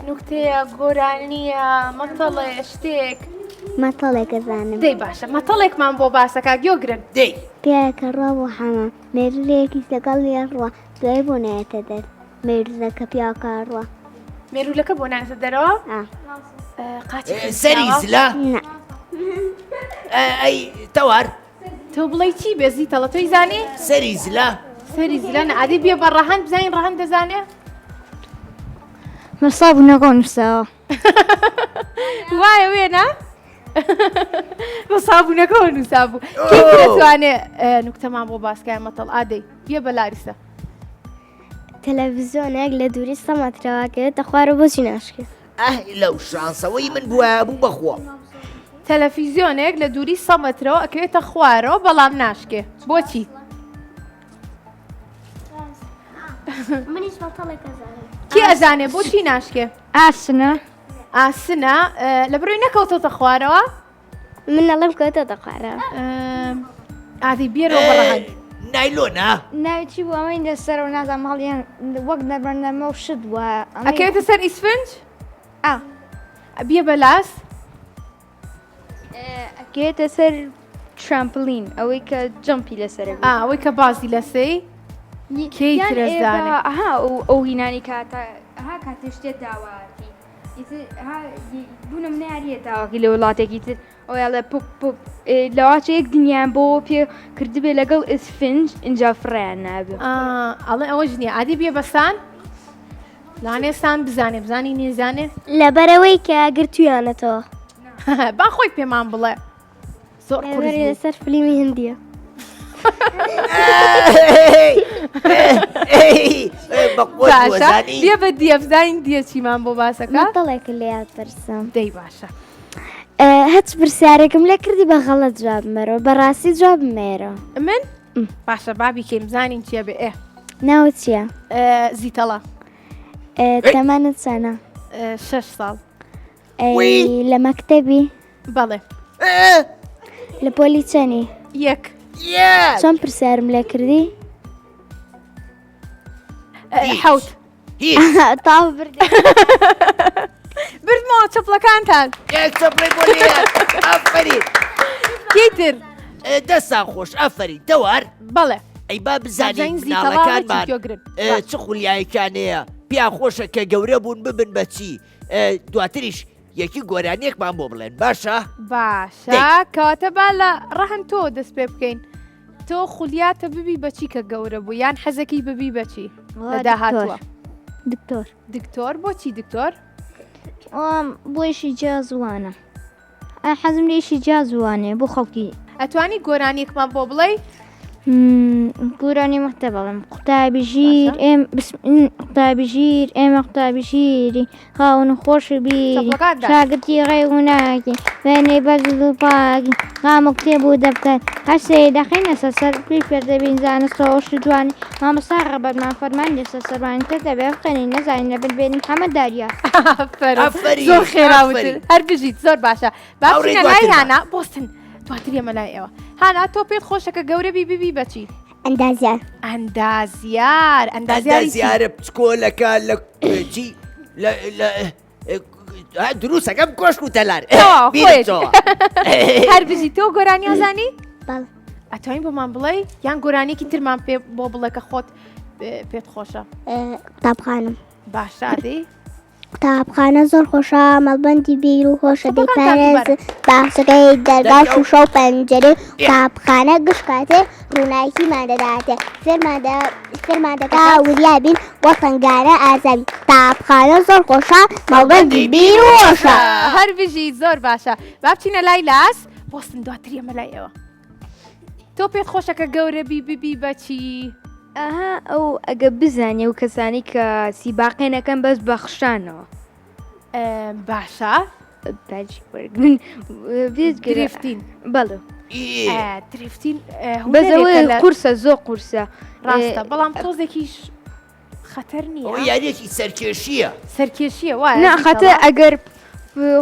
نوکتەیە گۆرانیە مەتەڵێ شتێک مەتەڵێک ئەزانم. دەی باشە مەتەڵێکمان بۆ باسەکە گۆگرن. دەی. پیاوێکە ڕوا بۆ حەمام مێروولەیەکیش لەگەڵی ئەڕوا دوای بۆ نایەتە دەر مێروولەکە پیاوەکە ئەڕوا. مێروولەکە بۆ نایەتە دەرەوە؟ ئا. قاچی سەری زلە؟ نا. ئەی تەوار؟ تۆ بڵێی چی بێ زیتەڵە تۆی زانی؟ سەری زلە؟ سەری زلە نا ئەدی بێ بە ڕەهەند بزانین ڕەهەند دەزانێ؟ من سابوونەکە نووساوە. وایە وێنە؟ بە سابوونەکەەوە نووسابوو کێ دەتوانێ نوکتەمان بۆ باسکای مەتەڵ ئادەی بیە بە لاریسە تەلەڤیزیۆنێک لە دووری سە مەترەوە کەوێتە خوارەوە بۆچی ناشکێت؟ ئه لەو شانسەوەی من بوایە بوو بەخوا. تەلەفیزیۆنێک لە دووری سە مەترەوە ئەکەوێتە خوارەوە بەڵام ناشکێ بۆچی؟ منیش مەتەڵێک ئەزانم. کێ ئەزانێ بۆچی ناشکێ؟ ئاسنە. ئاسنە لە بڕۆی نەکەوتۆتە خوارەوە؟ من ئەڵێم کەوتۆتە خوارەوە. ئادی بیێرەوە بە ڕەهەند. نایلۆنە؟ ناوی چی بوو ئەمەی لەسەرەوە نازانم هەڵیان وەک نەرمە و شت وایە. ئەکەوێتە سەر ئیسفنج؟ ئا. بیە بە لاس؟ ئەکەوێتە سەر trampoline ئەوەی کە jump ی لەسەرە ئا ئەوەی کە بازی لەسەی کێی ترەزانێ؟ ئەها ئەو هینانی کاتە ئەها کاتێ شتێ داواکەی ئیتر ها بوونە مناریە داواکەی لە وڵاتێکی تر ئەوڵێ پوپ پوپ لەواچە یەک دنیان بۆ پێ کردبێ لەگەڵ ئیسفنج اینجا فڕیان نابێ ئەڵێ ئەوەش نییە ئادی بیە بەسان لانێ سان بزانێ بزانی نێزانێ لەبەرەوەی کە گرتویانەتەوە. با خۆی پێمان بڵێ زۆر قورس بوو. لەسەر فلیمی هندیە. باشە دیە بە دیە بزانین دیە چیمان بۆ باسەکە مەتەڵێکە لێ یاد پرسم دەی باشە هەچ پرسیارێکم لێ کردی بە غەڵەت جواب مەرەوە بەڕاستی جواب مێرەوە من باشە بابی کەیم زانین چیە بێ ئێ ناوت چییە؟ زیتەڵە تەمەنت چەنە؟ شەش ساڵ لە مەکتەبی؟ بەڵێ لە پۆلی چەنی؟ یەک چۆن پرسیارم لێ کردی؟ حەوت تاو برد بردمەوە چەپڵەکانتان یەک چەپڵەی بۆ لێیان ئافەرین کێی تر دەستان خۆش ئافەرین دەوار بەڵێ ئەی با بزانین بزانین زیتەڵا مناڵەکانمان چی گوێگرن. ئێ، چ خولیایەکیان هەیە پێیان خۆشە کە گەورە بوون ببن بە چی ئێ، دواتریش یەکی گۆرانیەکمان بۆ بڵێن باشە باشە دەی. کەواتە با لە ڕەهن تۆ دەست پێ بکەین تۆ خولیاتە ببی بەچی کە گەورە بوو یان حەزەکەی ببی بەچی لە داهاتووە دکتۆر دکتۆر بۆچی دکتۆر بۆ ئیشی جیازوانە حەزم لە ئیشی جیازوانێ بۆ خەڵکی ئەتوانی گۆرانیەکمان بۆ بڵێی گۆرانی مەختە بەڵم قوتابی ژیر ئێم قوتابی ژیر ئێمە قوتابی ژیری خاون خۆش بیری شاگرتی ڕێ و ناکی وێنەی بەرز و پاکی غام و کتێب و دەفتەر هەر سێ دەخەینە سەر سەر پێی فێر دەبین زانست ڕەوشت و جوانی مامۆستا ڕێبەرمان فەرمانی لەسەر سەرمانی تر دەبێ بخوێنین نەزانین لەبن بێنین حەمە داریا. ئافەرم ئافەرین، زۆر خێرا وتت ئافەرین. هەر بژیت زۆر باشە با هاوڕێی بچینە لای دواترمان. هانا بۆستن دواتر ئێمە لای ئێوە هانا تۆ پێت خۆشە کە گەورە بی ببی بەچی ئەندازیار ئەندازیار ئەندازیاری چی؟ ئەندازیارە بچکۆلەکە لە چی لە لە دروستەکەم کۆشک و تەلار تەواو، بیرم خۆیەتی. چۆوە. هەر بژی تۆ گۆرانی ئازانی بەڵێ. ئەتوانین بۆمان بڵێ یان گۆرانیەکی ترمان پێ بۆ بڵێ کە خۆت پێ- پێت خۆشە قوتابخانم باشە دەی قوتابخانە زۆر خۆشە مەڵبەندی بیر و هۆشە چەپەکان دەیپارێز دووبارە. باخچەکەی دەرگا دەرگا و- شوشە و پەنجەرەی قوتابخانە گشت کاتێ ڕووناکیمان دەداتێ فێرمان دە- فێرمان دەکا وریا بین وە تەنگانە ئازابین قوتابخانە زۆر خۆشە مەڵبەندی بیر و هۆشە. هەر بژیت زۆر باشە با بچینە لای لاس بۆستن دواتر ئێمە لای ئێوە تۆ پێت خۆشە کە گەورە بی ببی بەچی؟ ئەها ئەو ئەگە بزانێ و کەسانی کە سیباقێنەکەن بەس بە خشانەوە باشە باجی وەرگن بێجگە drifting بەڵێ drifting بەس ئەوە قورسە زۆر قورسە ڕاستە بەڵام تۆزێکیش خەتەر نییە ئەوە یاریەکی سەرکێشییە. سەرکێشییە وایە نا خەتەر ئەگەر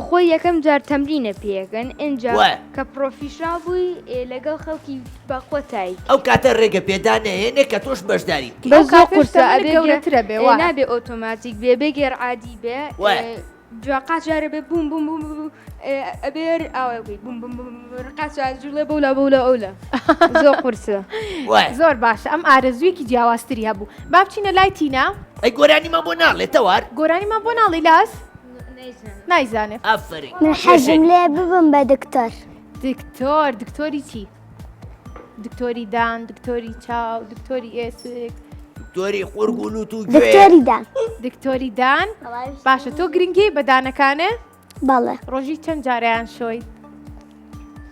خۆی یەکەم جار تەمرینە پێکەن ئینجا کە professional بووی لەگەڵ خەڵکی بەقوەتای. ئەو کاتە ڕێگە پێدان نەهێنێ کە تۆش بەشداری بکەی. بەس زۆر قورسە ئەبێ گەورەترە بێ وایە نابێ ئۆتۆماتیک بێ بێ گێر عادی بێ وایە. جا قاچ جارێ بێ بوم بوم بوم بوم ئەبێ ئاوا بکەی بوم بوم بوم قاچ جوڵێ بەولا بەولا ئەولا زۆر قورسە. وایە. زۆر باشە ئەم ئارەزوویەکی جیاوازتری هەبوو با بچینە لای تینا. ئەی گۆرانیمان بۆ ناڵێ تەوار؟ گۆرانیمان بۆ ناڵێی لاس؟ نایزانێ. ئافەرین. من حەزم لێ ببم بە دکتۆر. دکتۆر دکتۆری چی؟ دکتۆری دان دکتۆری چاو دکتۆری ئێسک دکتۆری قورگ و لوت و گوێ دکتۆری دان دکتۆری دان باشە تۆ گرنگی بە دانەکانێ بەڵێ ڕۆژی چەند جاریان شۆیت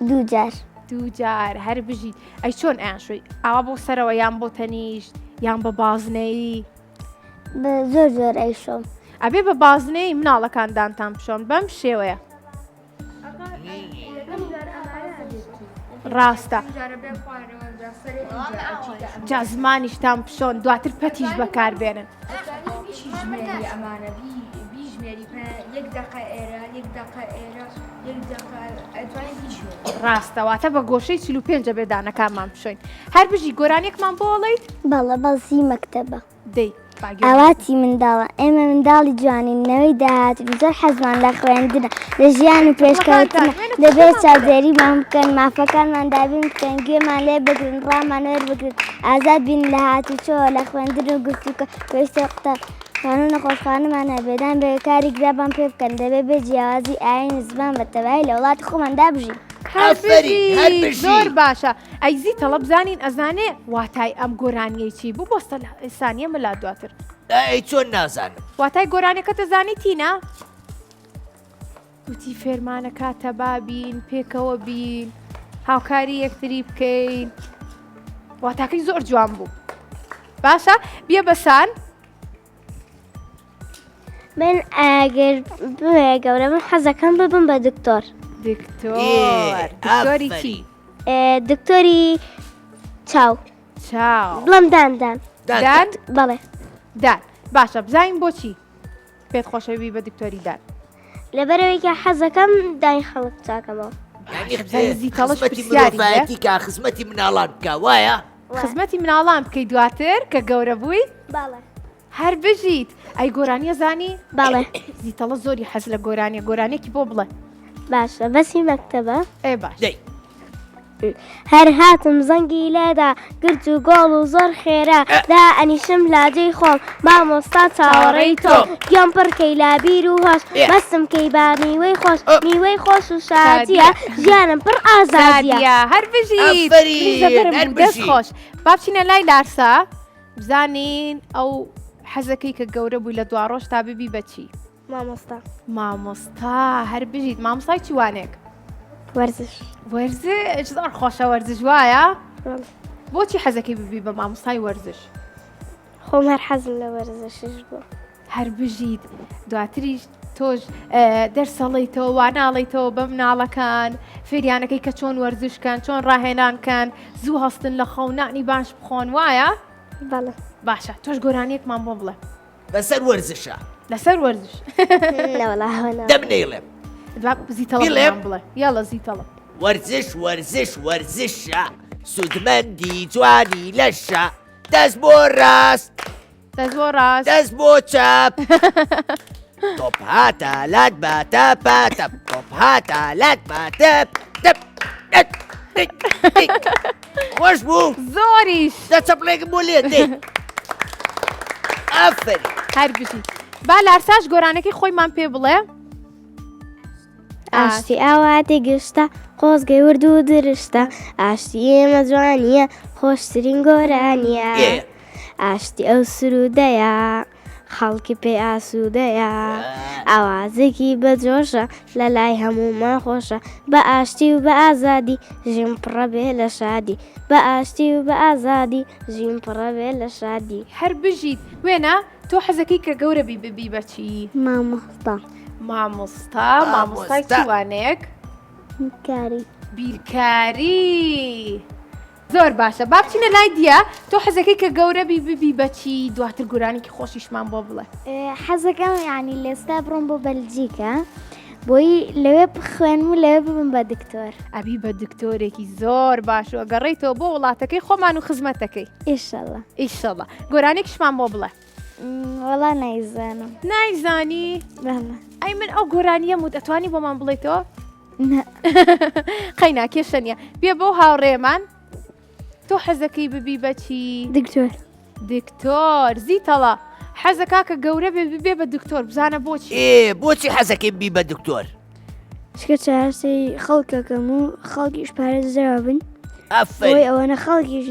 دوو جار دوو جار هەر بژیت ئەی چۆن ئەیان شۆی ئاوا بۆ سەرەوە یان بۆ تەنیشت یان بە بازنەیی بە زۆر زۆر ئەیشۆم ئەبێ بە بازنەی مناڵەکان دانتان بشۆن بەم شێوەیە ڕاستە جا زمانیشتان بشۆن دواتر پەتیش بەکاربێنن. ڕاستە واتە بە گۆشەی 45 بێ دانەکانمان بشۆین هەر بژی گۆرانیەکمان بۆ ئەڵێیت؟ بەڵێ بەڵسی مەکتەبە. دەی با گوێ ئاواتی منداڵان، ئێمە منداڵی جوانین، نەوەی داهاتووین، زۆر حەزمان لە خوێندنە، لە ژیان و پێشکەوتنە، دەبێت چاودێریمان بکەن، مافەکانمان دابین بکەن، گوێمان لێ بگرن، ڕامان وەربگرن، ئازاد بین لە هاتوچۆ، لە خوێندن و گفتوگۆ، پێویستە قوتابخانە و نەخۆشخانەمان هەبێت، دان بە کاری گرابان پێ بکەن، دەبێت بێ جیاوازی ئایین و زمان بە تەبایی لە وڵاتی خۆماندا بژین. هەر ئافەرین، هەر بژی بژی. زۆر باشە ئەی زیتەڵە بزانین ئەزانێ واتای ئەم گۆرانیەی چی بوو بۆ سانیە ملا دواتر. ئەی چۆن نازانم. واتای گۆرانیەکەت ئەزانی تینا؟ وتی فێرمانەکا تەبا بین، پێکەوە بین، هاوکاری یەکتری بکەین. واتاکەی زۆر جوان بوو. باشە بیە بەسان. من ئەگەر بمەوێ گەورە بم حەزەکەم ببم بە دکتۆر. دکتۆر دکتۆری چی؟ دکتۆری چاو. چاو. بڵم دان دان. دان؟ بەڵێ. دان باشە بزانین بۆچی پێت خۆشە بی بە دکتۆری دان؟ لەبەرەوەی کە حەزەکەم دانی خەڵک چاکەمەوە. خزمەتی مرۆڤایەتی کا خزمەتی مناڵان بکە وایە؟ خزمەتی مناڵان بکەی دواتر کە گەورە بووی؟ بەڵێ. هەر بژیت ئەی گۆرانیە زانی؟ بەڵێ. زیتەڵە زۆری حەز لە گۆرانیە گۆرانیەکی بۆ بڵێ. باشە بەسی مەکتەبە؟ ئێ باش. دەی. هەر هاتم زەنگی لێدا گرج و گۆڵ و زۆر خێرا دا ئەنیشم لاجێی خۆم مامۆستا چاوەڕێی تۆ گیان پڕ کەی لا بیر و هۆش مەستم کەی با میوەی خۆش میوەی خۆش و شادیە ژیانم پڕ ئازادیە. هەر بژیت دەست خۆش با بچینە لای لارسا بزانین ئەو حەزەکەی کە گەورە بووی لە دواڕۆژ تا ببی بەچی مامۆستا. مامۆستا هەر بژیت مامۆستای چ وانەیەک؟ وەرزش. وەرزش زۆر خۆشە وەرزش وایە؟ بۆچی حەزەکەی ببی بە مامۆستای وەرزش؟ خۆم هەر حەزم لە وەرزشش بوو. هەر بژیت دواتریش تۆش دەرسەڵیتەوە واناڵیتەوە بە مناڵەکان فێریانەکەی کە چۆن وەرزشکەن چۆن ڕاهێنانکەن زوو هەستن لە خەو نانی باش بخۆن وایە؟ بەڵێ. باشە تۆش گۆرانیەکمان بۆ بڵێ. لەسەر وەرزشە. لەسەر وەرزش. نەوەڵا هەوە نا. دەم نەیڵێم. با زیتەڵە بیڵێم؟ بڵێ یاڵە زیتەڵە. وەرزش وەرزش وەرزشە سوودمەندی جوانی لەشە دەست بۆ ڕاست دەست بۆ ڕاست دەست بۆ چەپ تۆپ هاتە لات بە تەپە تەپ تۆپ هاتە لات بە تەپ تەپ تەپ تک تک خۆش بوو زۆریش دە چەپڵێکم بۆ لێ دێ ئافەرین هەر بژی با لارساش گۆرانەکەی خۆیمان پێ بڵێ ئاشتی ئاواتی گشتە خۆزگەی ورد و درشتە ئاشتی ئێمە جوانیە خۆشترین گۆرانیە ئاشتی ئەو سرودەیە خەڵکی پێ ئاسوودەیە ئاوازێکی بە جۆشە لە لای هەموومان خۆشە بە ئاشتی و بە ئازادی ژیم پڕە بێ لە شادی بە ئاشتی و بە ئازادی ژیم پڕە بێ لە شادی. هەر بژیت وێنە تۆ حەزەکەی کە گەورە بی ببی بە چی؟ مامۆستا. مامۆستا مامۆستای چ وانەیەک؟ بیرکاری. بیرکاری. زۆر باشە با بچینە لای دیە تۆ حەزەکەی کە گەورە بی ببی بەچی دواتر گۆرانێکی خۆشیشمان بۆ بڵێ. حەزەکەم یانی لێستا بڕۆم بۆ بەلجیکا بۆی لەوێ بخوێنم و لەوێ ببم بە دکتۆر. ئەبی بە دکتۆرێکی زۆر باش و ئەگەڕێیتەوە بۆ وڵاتەکەی خۆمان و خزمەتەکەی. ئیشەڵا. ئیشەڵا. گۆرانێکیشمان بۆ بڵێ. وەڵا نایزانم. نایزانی؟ بەڵێ. ئەی من ئەو گۆرانیەم وت ئەتوانی بۆمان بڵێیتەوە؟ قەینا کێشە نییە بێ بۆ هاوڕێمان تۆ حەزەکەی ببی بەچی دکتۆر دکتۆر زیتەڵە حەزەکا کە گەورە بێ ببێ بە دکتۆر بزانە بۆچی ئێ بۆچی حەزەکەی بی بە دکتۆر چکە چارەسەری خەڵکەکەم و خەڵکیش پارێزراوە بن ئەفەرین ئەوەنە خەڵکیش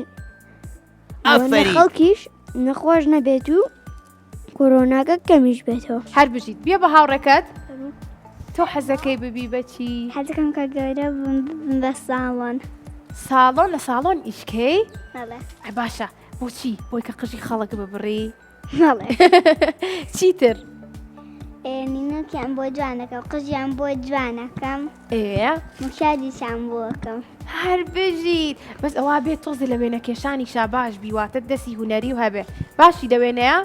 ئەوەنە خەڵکیش نەخۆش نەبێت و کۆرۆناکە کەمیش بێتەوە. هەر بژیت بیە بە هاوڕێکەت تۆ حەزەکەی ببی بەچی؟ حەزەکەم کە گەورە بم ببم بە ساڵۆن. ساڵۆن لە ساڵۆن ئیشکەی؟ بەڵێ. ئەی باشە بۆچی؟ بۆی کە قژی خەڵک ببڕی؟ بەڵێ. چیتر؟ نینۆکیان بۆ جوانەکەم قژیان بۆ جوانەکەم. ئێ مکیاجیشان بۆ ئەکەم. هەر بژیت بەس ئەوە بێت تۆزێ لە وێنەکێشانی شاباش بی واتە دەسی هونەری و هەبێ باشی لە وێنەیە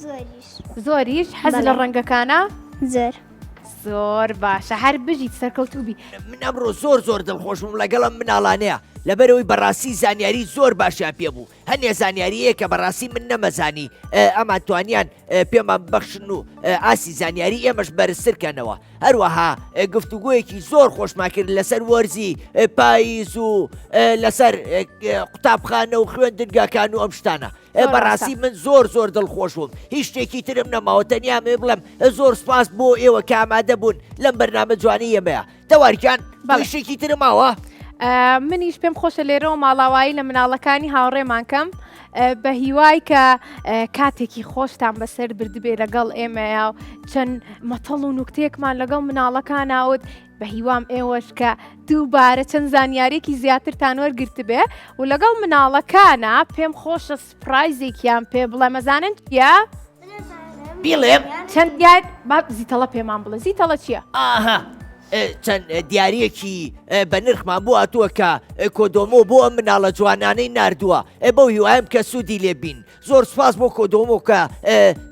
زۆریش زۆریش حەز لە ڕەنگەکانە زۆر زۆر باشە هەر بژیت سەرکەوتوبی من ئەمڕۆ زۆر زۆر دڵخۆش بووم لەگەڵم مناڵانەیە لەبەرەوەی بەڕاستی زانیاری زۆر باشیان پێ بوو هەنێ زانیاریەیە کە بەڕاستی من نەمەزانی ئەمان توانیان پێمان ببەخشن و ئاستی زانیاری ئێمەش بەرزتر کەنەوە هەروەها گفتوگۆیەکی زۆر خۆشمان کرد لەسەر وەرزی پاییز و لەسەر قوتابخانە و خوێندنگاکان و ئەم شتانە بەڕاستی من زۆر زۆر دڵخۆش بووم هیچ شتێکی ترم نەماوە تەنیا مێ بڵێم زۆر سپاس بۆ ئێوە کە ئامادە بوون لەم بەرنامە جوانی ئێمەیە تەوار گیان بەڵێ. شتێکی تر ماوە؟ منیش پێم خۆشە لێرەوە ماڵاوایی لە مناڵەکانی هاوڕێمان کەم. بە هیوای کە کاتێکی خۆشتان بەسەر بردبێ لەگەڵ ئێمەیە و چەند مەتەڵ و نوکتێکمان لەگەڵ مناڵەکان ناوت بە هیوام ئێوەش کە دووبارە چەند زانیارێکی زیاترتان وەرگرتبێ و لەگەڵ مناڵەکانە پێم خۆشە surprise ێکیان پێ بڵێ مەزانن چییە؟ بیڵێم چەند دیار با زیتەڵە پێمان بڵێ زیتەڵە چییە؟ ئاها چەند دیارەکی بە نرخمان بۆ هاتووە کە کۆدۆمۆ بۆ ئەم مناڵە جوانانەی نردووە بەو هیوایم کە سوودی لێبین زۆر سوپاس بۆ کۆدۆمۆ کە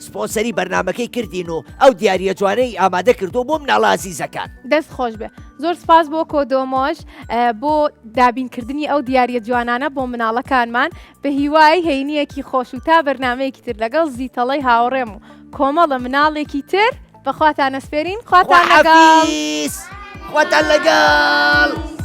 سپۆنسەری بەرنمەکەی کردین و ئەو دیاریە جوانەی ئامادە کردو بۆ مناڵە ئازیزەکان. دەست خۆش بێ زۆر سپاس بۆ کۆدۆمۆش بۆ دابینکردنی ئەو دیاریە جوانانە بۆ مناڵەکانمان بە هیوای هەینیەکی خۆش و تا بەرنمەیەکی تر لەگەڵ زیتەڵەی هاوڕێم و کۆمەڵە مناڵێکی تر بەخواتان ئەسپێرین خواتان لەگەڵ. خواتان لەگەڵ.